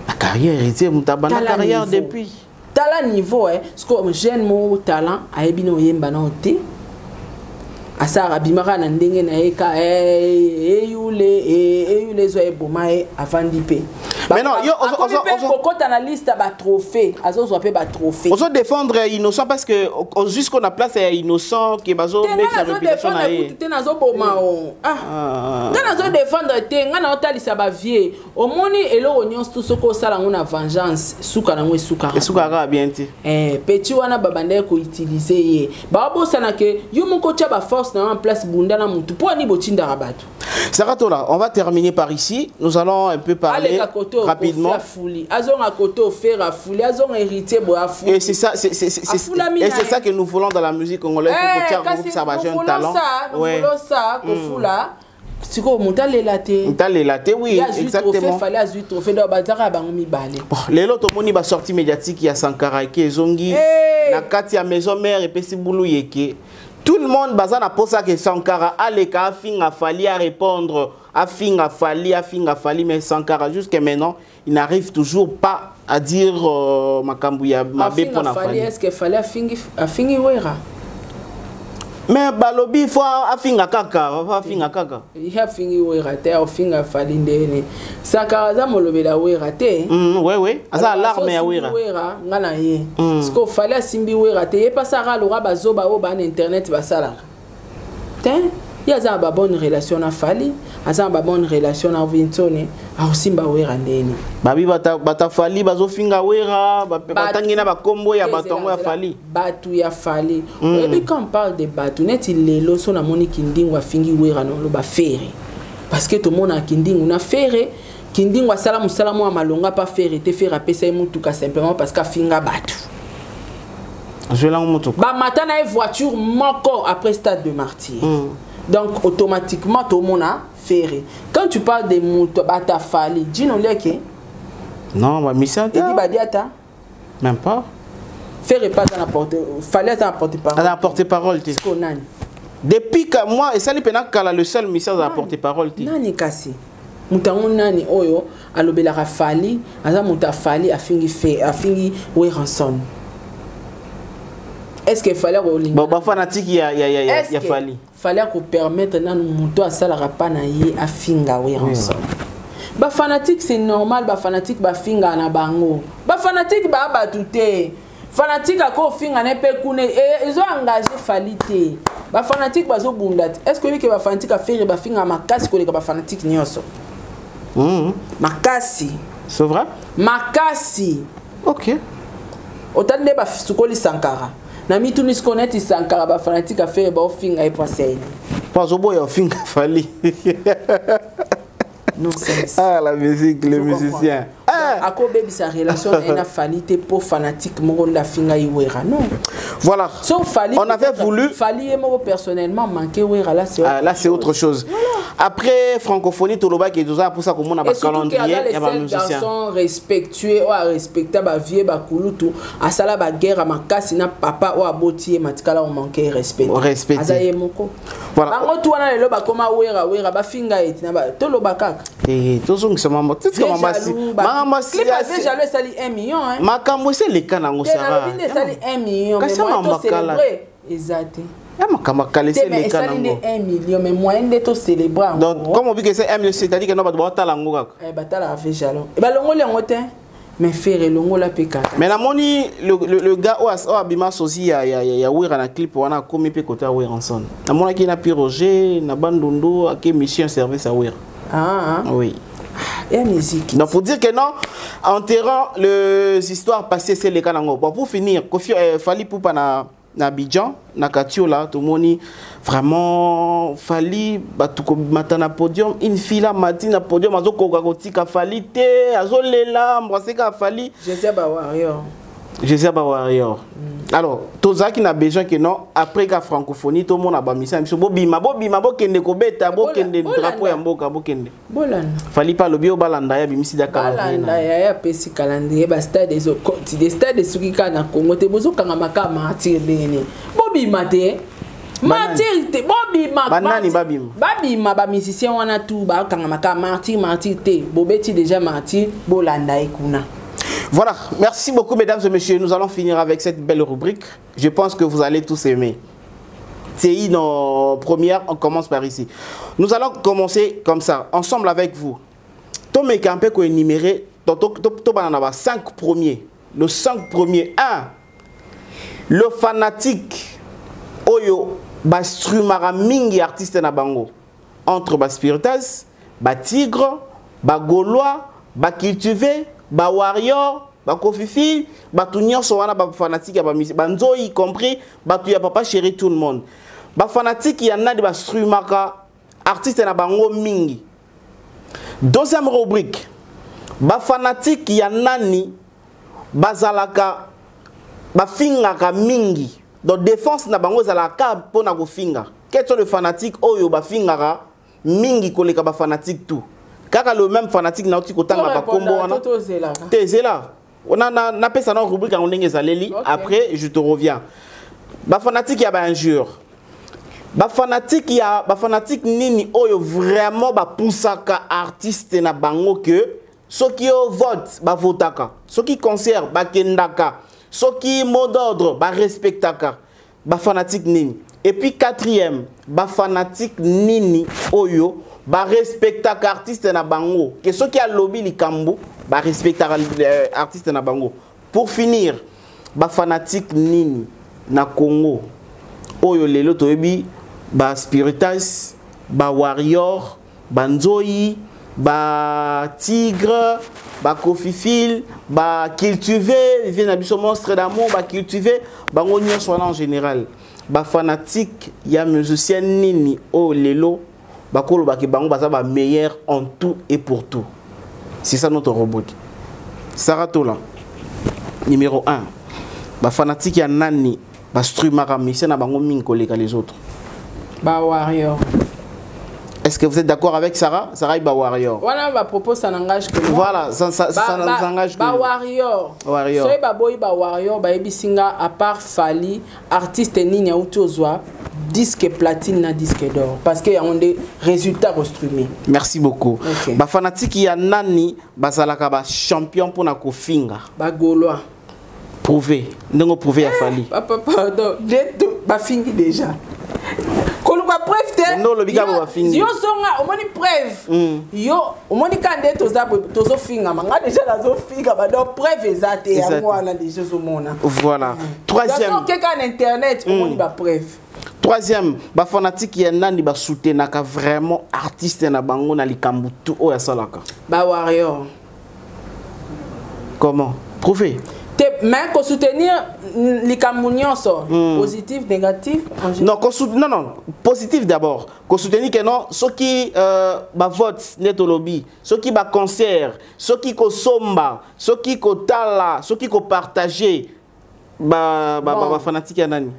Na carrière, Héritier moto abanda Tala carrière niveau. depuis. Tala niveau eh, siko jeune moko talent ayebi na oyemba na te. Asara abimaka na ndenge na ye ka eh, eyule eh, eyule ezwa eboma ye avandi mpe. Mais non, yo, Akomi mpe kokota na liste ya batrophée, azozwa mpe batrophée. Ozo défendre Innocent parce que jusqu'on a place ya Innocent qui bazo Te nga mettre sa réputation na nazodefendre ye. kutu te, nazoboma o. Ah. Nga nazodefendre te, nga naotalisa bavie. Omoni eloko nyonso tu soki osala yango na vengeance, suka nango esukaka. Esukaka bien te. Eh, petit wana babandaki koutilize ye. Babosana ke yo moko otya baforce na yo en place, bunda na mutu. Mpo ani botindaka bato? Saratola, on va terminer par ici. Nous allons un peu parler Aleka kote oyo rapidement. Kofi afuli. Azonga kote oyo Ferre afuli, azonga héritier boye afuli. Et c'est ça, c'est, Afula et c'est mina ça que nous voulons dans la musique congolaise. Eh, Faut qu'on kasi ça va nous jeune voulons talent. ça, nous voulons ça, kofula. Sikoyo moto alela te. Moto alela te, oui, Ye azwi exactement. trophée, fallait azwi trophée, donc bazalaka bango mibale. Bon, lelo tomoni ba sortie médiatique ya Sankara ke ezongi Hey! na kati ya maison mère epesi bulu yeke. Tout le monde baza na posa ke Sankara aleka afinga Fally à répondre, afinga Fally, afinga Fally, mais Sankara jusqu'à maintenant, il n'arrive toujours pas à dire makambu ya mabe Afinga pona Fally, Fally. est-ce que Fally afingi Wera? Mais balobi faut afinga kaka, afinga kaka. Ye afingi Wera te, afinga Fally ndene. Sankara aza molobela Wera te. Ouais, ouais. Aza Alors, alarme ya azo Wera. simbi Wera, nga na ye. Parce que Fally asimbi Wera te, ye pasaka aloka bazoba oyo ba na internet basalaka. Te, ye aza na ba bonne relation na Fally, aza na ba bonne relation na Vinsone, akosimba Wera ndeni. Babi bata Fally bazofinga Wera, batangi na bakombo ya Te, bato yango ya zela, zela. Fally. Bato ya Fally. Oyebi quand on parle de bato, neti lelo so namoni Kindingu afingi Wera na oloba Ferre. Parce que tomona Kindingu na Ferre, Kindingu asala mosala mwa malonga pa Ferre te, Ferre apesa ye motuka simplement parce que afinga bato. Azwela ngo motuka. Ba mata na ye voiture moko après stade de martyr. Donc automatiquement tomona Ferre. Quand tu parles de moto bata Fally, Gino Leke. Non, ba misa ta. Edi Badiata. Même pas. Ferre pas dans la porte, Fally dans la porte-parole. Dans la porte-parole, tu. Siko nani? Depuis que moi, et ça li pena kala le seul misa dans la porte-parole, tu. Nani kasi? Mutango nani oyo alobelaka Fally, aza muta Fally afingi fe, afingi Werrason. Est-ce que fallait kolinga? Bon, ba fanatique ya ya ya ya, Est-ce ya que Fally. fallait ko permettre nanu muto asalaka pa na ye afinga Werrason. Ba fanatique c'est normal, ba fanatique ba finga na bango. Ba fanatique ba batu te. Fanatique ako finga na pe kune e ils ont engagé Fally te. Ba fanatique bazo bunda te. Est-ce que oui que ba fanatique a faire ba finga makasi koleka ba fanatique nyonso? Makasi. C'est vrai? Makasi. OK. Otande ba sukoli Sankara. Na mituni siko neti Sankara ba fanatique a faire ba finga e poisser. Pas au boy finga Fally. Non sens. Ah la musique, les Faut comprendre. musiciens. Ah. Ako baby sa relation na Fally te po fanatique moko nda finga Wera non. Voilà. So Fally on avait peut-être voulu Fally et moi personnellement manquer Wera là c'est Ah, là c'est autre chose. Voilà. Après francophonie toloba qui tout ça pour ça comme on a Et ba surtout qu'il y a calendrier les ya ba seuls musiciens. garçons respectueux ou à respecter ba vieux ba kulutu asala ba guerre makasi na papa ou aboti matikala on manquer respect. Respecter. Aza ye moko. Voilà. Bango tu wana lelo ba koma Wera Wera ba finga eti na ba toloba kaka. Eh tozongisa mama tika Vieux mama si jaloux, ba- mama si Clip ya vieux jaloux esali 1 million hein. Makambo ese leka nango Te, Sarah. nalobi nde esali 1 million, mais Kasi moyen mama to kala. célébrer, eza te. Ya makambo kala Te, ese mais leka esali nde nango. 1 million, mais moyen nde to célébrer yango. Donc comme on dit que c'est 1 million, c'est-à-dire que non bato batala yango kaka. Eh, batalaka vieux jaloux. Eh, balongoli yango te. Mais faire elongola pe kaka. Mais namoni le gars oyo abima sozi ya Wera na clip wana akomi pe côté ya Wera ensemble. Namonaki na Pi Roger, na Bandundu, ake mission service à Wera. Ah, ah. Oui. Ah, et musique. Donc pour dire que non, enterrant les histoires passées, c'est le cas nango. Bon, pour finir, Kofi, Fally Ipupa na Abidjan, na Katiola, tout le monde vraiment Fally batu ko mata na podium, une fille là mati na podium azo koka kotika Fally te, azo lela, embrasser ka Fally. Jésus ba warrior. Jésus ba warrior. Alors, tozaki na besoin que non après ka francophonie tout le monde a ba misa biso bobima bobima bokende kobeta bokende Bolanda. drapeau ya mboka bokende. Bolanda. Fally pa lobi obalanda ya bimisi da calendrier. Balanda ya ya pesi calendrier ba stade ezo koti des stade soki ka na Congo te bozokanga maka martyr ndenge. Bobima te. Martyr te bobima. Banani Martyr. babima. Babima ba musicien wana tout ba kanga maka martyr martyr te. Bobeti déjà martyr bolanda ye kuna. Voilà, merci beaucoup mesdames et messieurs. Nous allons finir avec cette belle rubrique. Je pense que vous allez tous aimer. TI dans première, on commence par ici. Nous allons commencer comme ça, ensemble avec vous. Tomeka mpe koénumérer, tobana na 5 premiers. Le 5 premiers. 1. Le fanatique oyo bastreamaka mingi artiste na bango. Entre baspiritas, batigre, bagaulois, bacultivé, bawarrior, bakofifi, bato nyonso wana, bafanatique ya bamisi, banzoi y compris, bato ya papa chéri, tout le monde. Bafanatique ya nani bastreamaka artiste na bango mingi? Deuxième rubrique, bafanatique ya nani bazalaka bafingaka mingi? Donc défense na bango ezalaka mpona kofinga. Quels sont les fanatiques oyo bafingaka mingi koleka bafanatique tout? Kaka le même fanatique nauti kotanga bakombo wana te. Ezela napesa na rubrique yango ndenge ezaleli. Après je te reviens. Bafanatique ya bainjure, bafanatique ya bafanatique nini oyo vraiment bapusaka artiste na bango ke soki yo vote, bavotaka, soki concert, bakendaka, soki mot d'ordre, barespectaka? Bafanatique nini? Et puis quatrième, bafanatique nini oyo barespectaka artiste na bango ke soki alobi likambo, barespectaka artiste na bango? Pour finir, bafanatique nini na Congo oyo lelo toyebi baspiritas, bawarrior, banzoi, batigre, bakofifile, bacultivé vie na biso monstre d'amour, bacultivé, bango nyonso wana en général? Bafanatique ya musicien nini oyo lelo bakolobaki bango baza bameilleur en tout et pour tout? C'est ça notre rubrique. Sarah Tola, numéro 1, bafanatique ya nani bastreamaka musicien na bango mingi koleka les autres? Bawarrior. Est-ce que vous êtes d'accord avec Sarah? Sarah ba warrior. Voilà, ba propos, ça n'engage que moi. Voilà, ça n'engage que ba warrior. Warrior. Soki ba boyi ba warrior, ba yebisinga à part Fally, artiste nini auti ozwa disque platine na disque d'or, parce que y a des résultats restreamés. Merci beaucoup. Okay. Ba fanatique ya nani bazalaka ba champion pona kofinga? Ba gaulois. Prouver. Ndongo prouver ya Fally. Papa, pardon, ba fingi déjà. Koluka preuve te. Ndo lobi kaka bafingi. Yo zonga omoni preuve. Yo omoni ka nde toza tozofingama. Nga déjà nazofingama, donc preuve eza te. Yango wana déjà ozomona. Voilà. Troisième. Donc okeka na internet, omoni ba preuve. Troisième, ba fanatique ya nani ba soutenaka vraiment artiste na bango na likambo tout oyo asalaka? Ba warrior. Comment? Prouver. Te, mais ko soutenir likambo nyonso, positif, négatif, en Non, non, non, positif d'abord. Ko soutenir que non, soki ba vote net lobby, soki ba concert, soki ko somba, soki ko tala, soki ko partager, ba Bon. ba fanatique ya nani?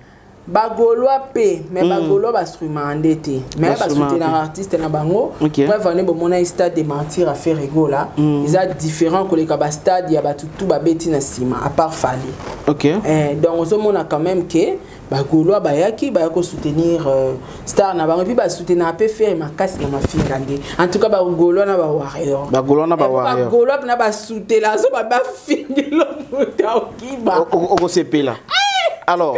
Bagaulois pe, mais bagaulois bastreamaka nde te, mais Bastreamaka basoutenaka te. artiste na bango. Bref, ane bomona stade de martyr à Ferre Gola, eza différent koleka bastade ya bato tu babeti na nsima à part Fally. Eh, donc ozomona quand même ke bagaulois bayaki, baya kosoutenir star na bango, et puis basoutenaka mpe Ferre makasi na mafinga nde. En tout cas bagaulois na bawarrior. Bagaulois na bawarrior. Bagaulois mpena basutela so bafingelo moto aokiba. Okosepela. Alors,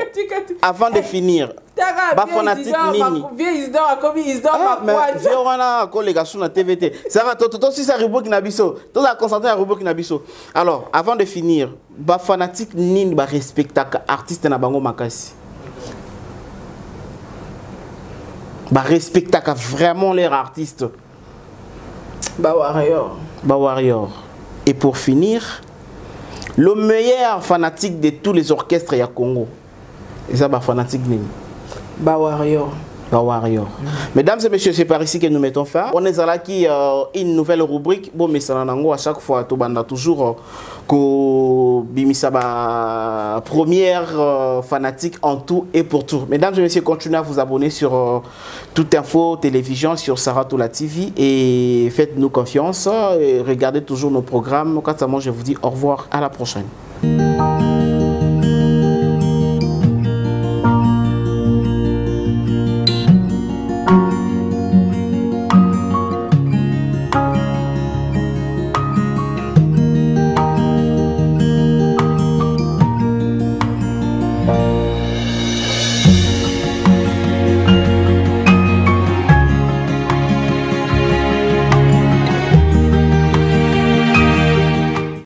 avant de finir, Tara, ba fanatique nini? Vieux Isidore akomi Isidore. Ah, mais Makwata. vieux wana akoleka su na TVT. Sarah, to si sa rubrique na biso. Toza concentré na rubrique na biso. Alors, avant de finir, ba fanatique nini ba respectaka artiste na bango makasi? Ba respectaka vraiment leur artiste. Ba warrior. Ba warrior. Et pour finir, le meilleur fanatique de tous les orchestres ya Congo. Et ça, ba fanatique nini? Ba warrior. Ba warrior. Mesdames et messieurs, c'est par ici que nous mettons fin. On est là qui une nouvelle rubrique. Bon, mais ça nango à chaque fois, tout banda toujours ko bimisa ba première fanatique en tout et pour tout. Mesdames et messieurs, continuez à vous abonner sur Toute Info Télévision, sur Sarah Tola TV et faites-nous confiance et regardez toujours nos programmes. Quant à moi, je vous dis au revoir, à la prochaine.